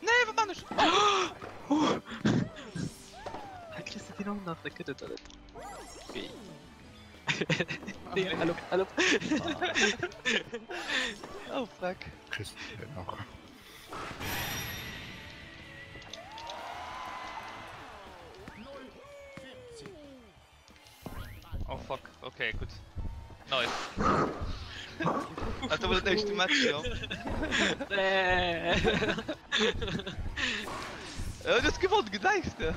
Nee, wat man ech? Oh! Kriss de deen och nach? Da gëtt et der net. Okay. Nee, hal op, hal op. Oh fuck. Kriss de deen nach? Oh fuck, okay, gutt. Nice. Dat war den éischte Match, jo. Nee. Ja, du hues gewonnen, gesäis de.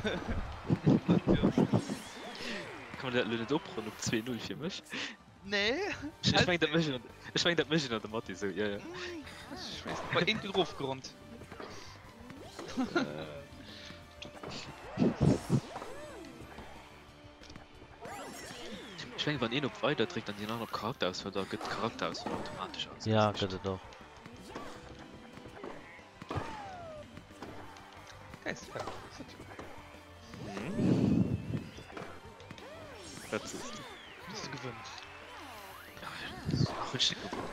Kann man dat elo net opronnen op 2-0 fir mech? Nee. Ech meng dat mécht een, ech meng dat mécht een an der Mathé sou, jo jo. Ech weess net, bei eent gëtt erofgeronnt. Ech meng wann een op weider dréckt an deen aneren op Charakterauswahl, da gëtt d'Charakterauswahl automatesch ausgewielt. Ja, gëtt et och. Wat sees de? Hues de gewënnt. Ach, hunn ech net gewonnen.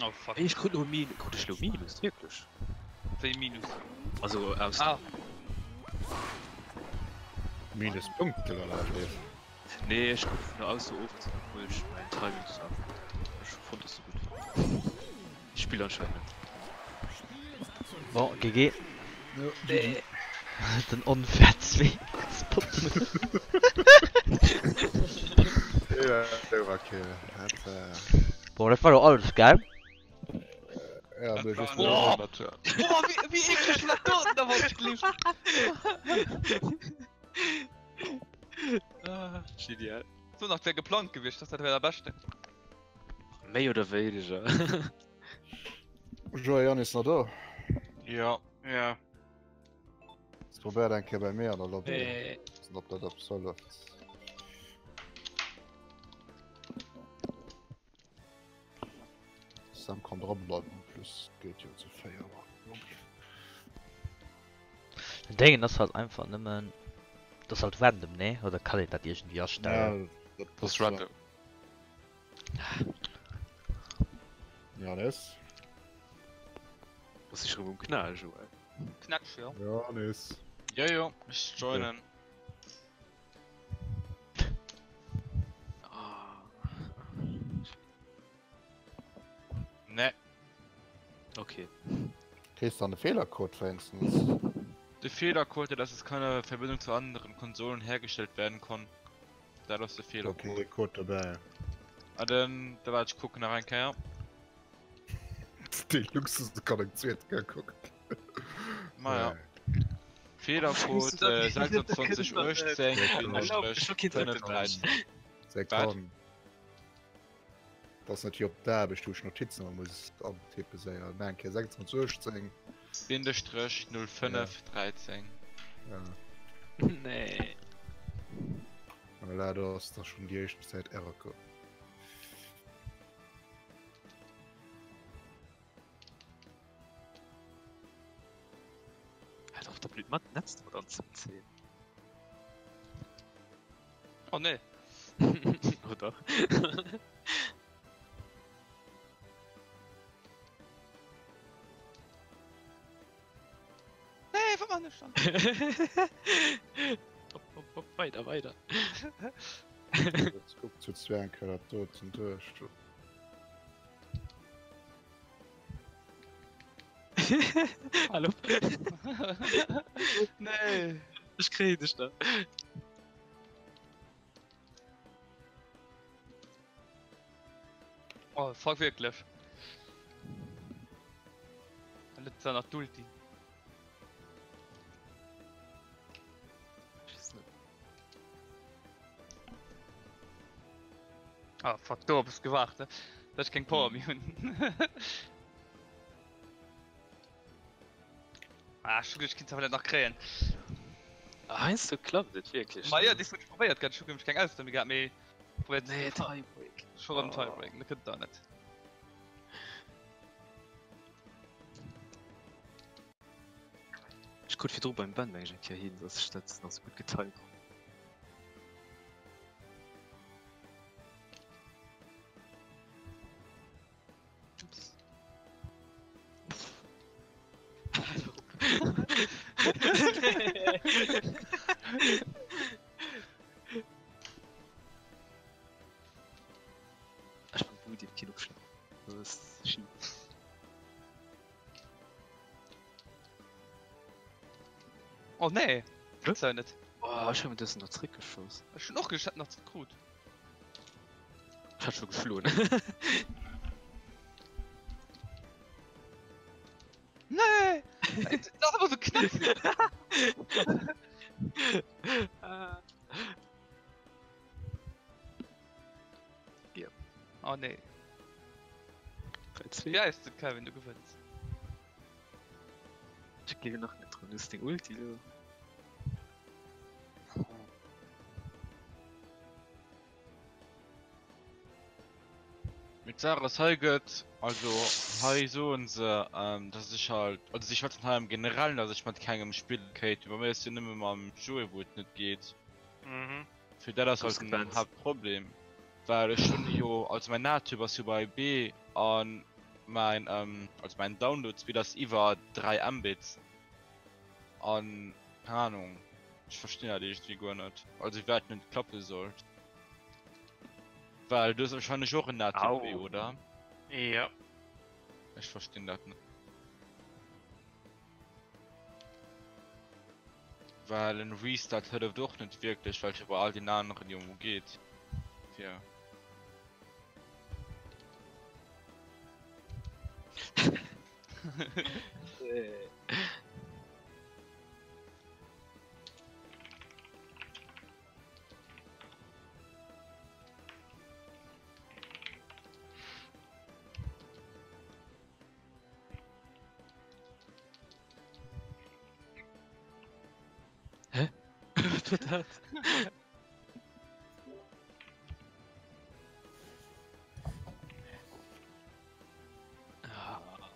Oh fuck. Ey, ech krut lo Minus. Krut ech lo Minus? Wierklech? Wéi Minus? Also aus. Ah. Minuspunkte oder wat leef? Nee, ech krut vun der Ausso ofgezunn, obwuel ech mäin Timing zu Ech fonnt dass se gutt war. Ich spill anscheinend net. Bon, GG. Den onfair 2 Spot. Bon, dat war jo alles, gell? Ja, mir just Boah, Boah, wéi, wéi eklech war dat doten da wann ech gelift. Ah, genial. So nach wär geplant gewiescht, dass dat wär der beschte. Méi oder wéineger. Joé, Yannis nach do? Jo. Ja. Jetzt probéiert eng Kéier bei mir an der Lobby. Nee. Ob dat eppes hëlleft. Sam kann dra bleiwen, plus geet jo zu 4. Den Déngen ass halt einfach nëmmen, dat ass halt random, nee? Oder kann een dat iergendwéi astellen? Ja, dat ass random. Janis? Bass du schon um Knall, Joël? Knatsch, jo. Janis. Jo, jo, ech joinen. Ah. Ne. Okay. Kriss dann de Fehlercode wéinstens? De Fehlercode, dass es keine Verbindung zu anderen Konsolen hergestellt werden kon. Dat ass de Fehlercode. Okay, Code dobäi. Ah, den, da waart ech kucken nach eng Kéier. Dee Luxus, du kann eng zweet Kéier kucken. Ma ja. Fehlercode äh, 26 18 Bindestrich 5 13. Sekonn. Das net hier op d'Aarbecht, wou ech Notizen ëmmer muss antippen séier. Nach eng Kéier 26 18. Bindestrich 05 13. Ja. Nee. Voilà, do ass da schon déi éischt Zäit Error komm. Halt och der blöd mat Netz mat anzuzählen. Oh nee. Oder? Nee, wat man ech dann? Hopp, hopp, hopp, weider, weider. Jetzt guckt zu Zwerg dat doten duerch. Hallo. Nee. Ech kréien dech da. Oh, fuck wierklech. Dann net nach d'Ulti. Ah fuck, do op ech gewaart, dat ech keng Power méi hunn. Ah, ech ech kinnt awer net nach kréien. Heiansdo klappt et wierklech. Ma jo, déi hunn ech probéiert gehat, ech hu nämlech keng Ausdauer méi gehat, mee probéiert. Nee, Tiebreak. Scho rëm Tiebreak, dat gëtt et awer net. Ech krut virdru beim Ben meng ech eng Kéier hin, dass ech dat nach sou gutt getimed hunn. Ups. Ech man Booty keen Opschlag. Dat ass schi. Oh nee, gibt's ja net. Oh, ech hu mir dëssen nach zréckgeschoss. Ech hunn och gesch nach zréck krut. Ech hat scho geschloen. Nee! Dat ass awer sou knapp! Ja. Oh nee. 3, 2. Wie heißt du, Kevin? Du gewënns. Ich gehe nach net dran. Ist deng Ulti lo? Mee d'Saach ass hei gëtt, also hei soen se ähm, dass ech halt, also si schwätzen hei am Generellen, dass ech mat kengem spille kéint, mee bei mir ass jo nëmme mam Joé wou et net geet. Mhm. Fir dat ass halt den Haaptproblem, well ech hunn jo, also mäin Nahttyp ass jo bei B an mäin, also mäin Download-Speed ass iwwer 3 Mbits an keng Ahnung, ech verstinn dat iergendwéi guer net, also firwat et net klappe sollt, well du hues wahrscheinlech och en Nahttyp B, oder? Jo. Ech verstinn dat net. Well en Restart hëlleft och net wierklech, well et jo bei all den aneren jo emol geet. Fir. Hä? Wat war dat?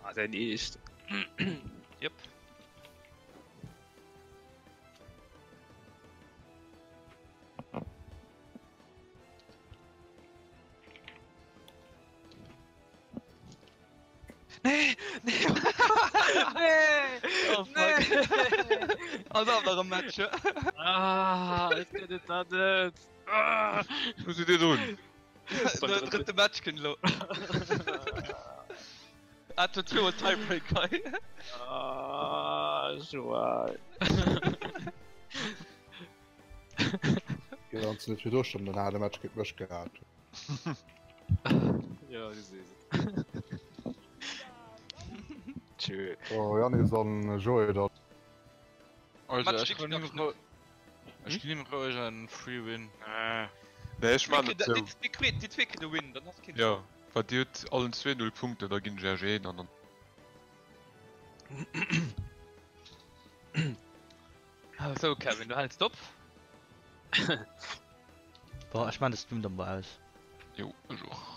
Ah, dein Eescht. Yep. Nee, nee, nee, oh, fuck. Nee. Also awer e Match. Ah, et gëtt et da net. Ah. Wou sidd Dir drun? Den drëtte Match kënnt elo. Ah, et huet zweemol Tiebreak hei. Ah, Joao. Jo, wann s de net virdru schonn den haarde Match géint mech gehat hues. Ja, du sees et. Tschö. Oh, Yannis an Joé dann. Also, Match ech ginn ginn nach net. Ech ginn him roueg en Free Win. Nee, ech maan et sou. Déi zwee kritt e Win, dann ass keen. Jo, well dir hutt allen zwee 0 Punkten, da ginn ech iech een an dann. Sou Kevin, du häls op. Bon, ech maan de Stream dann mol aus. Jo, ech och.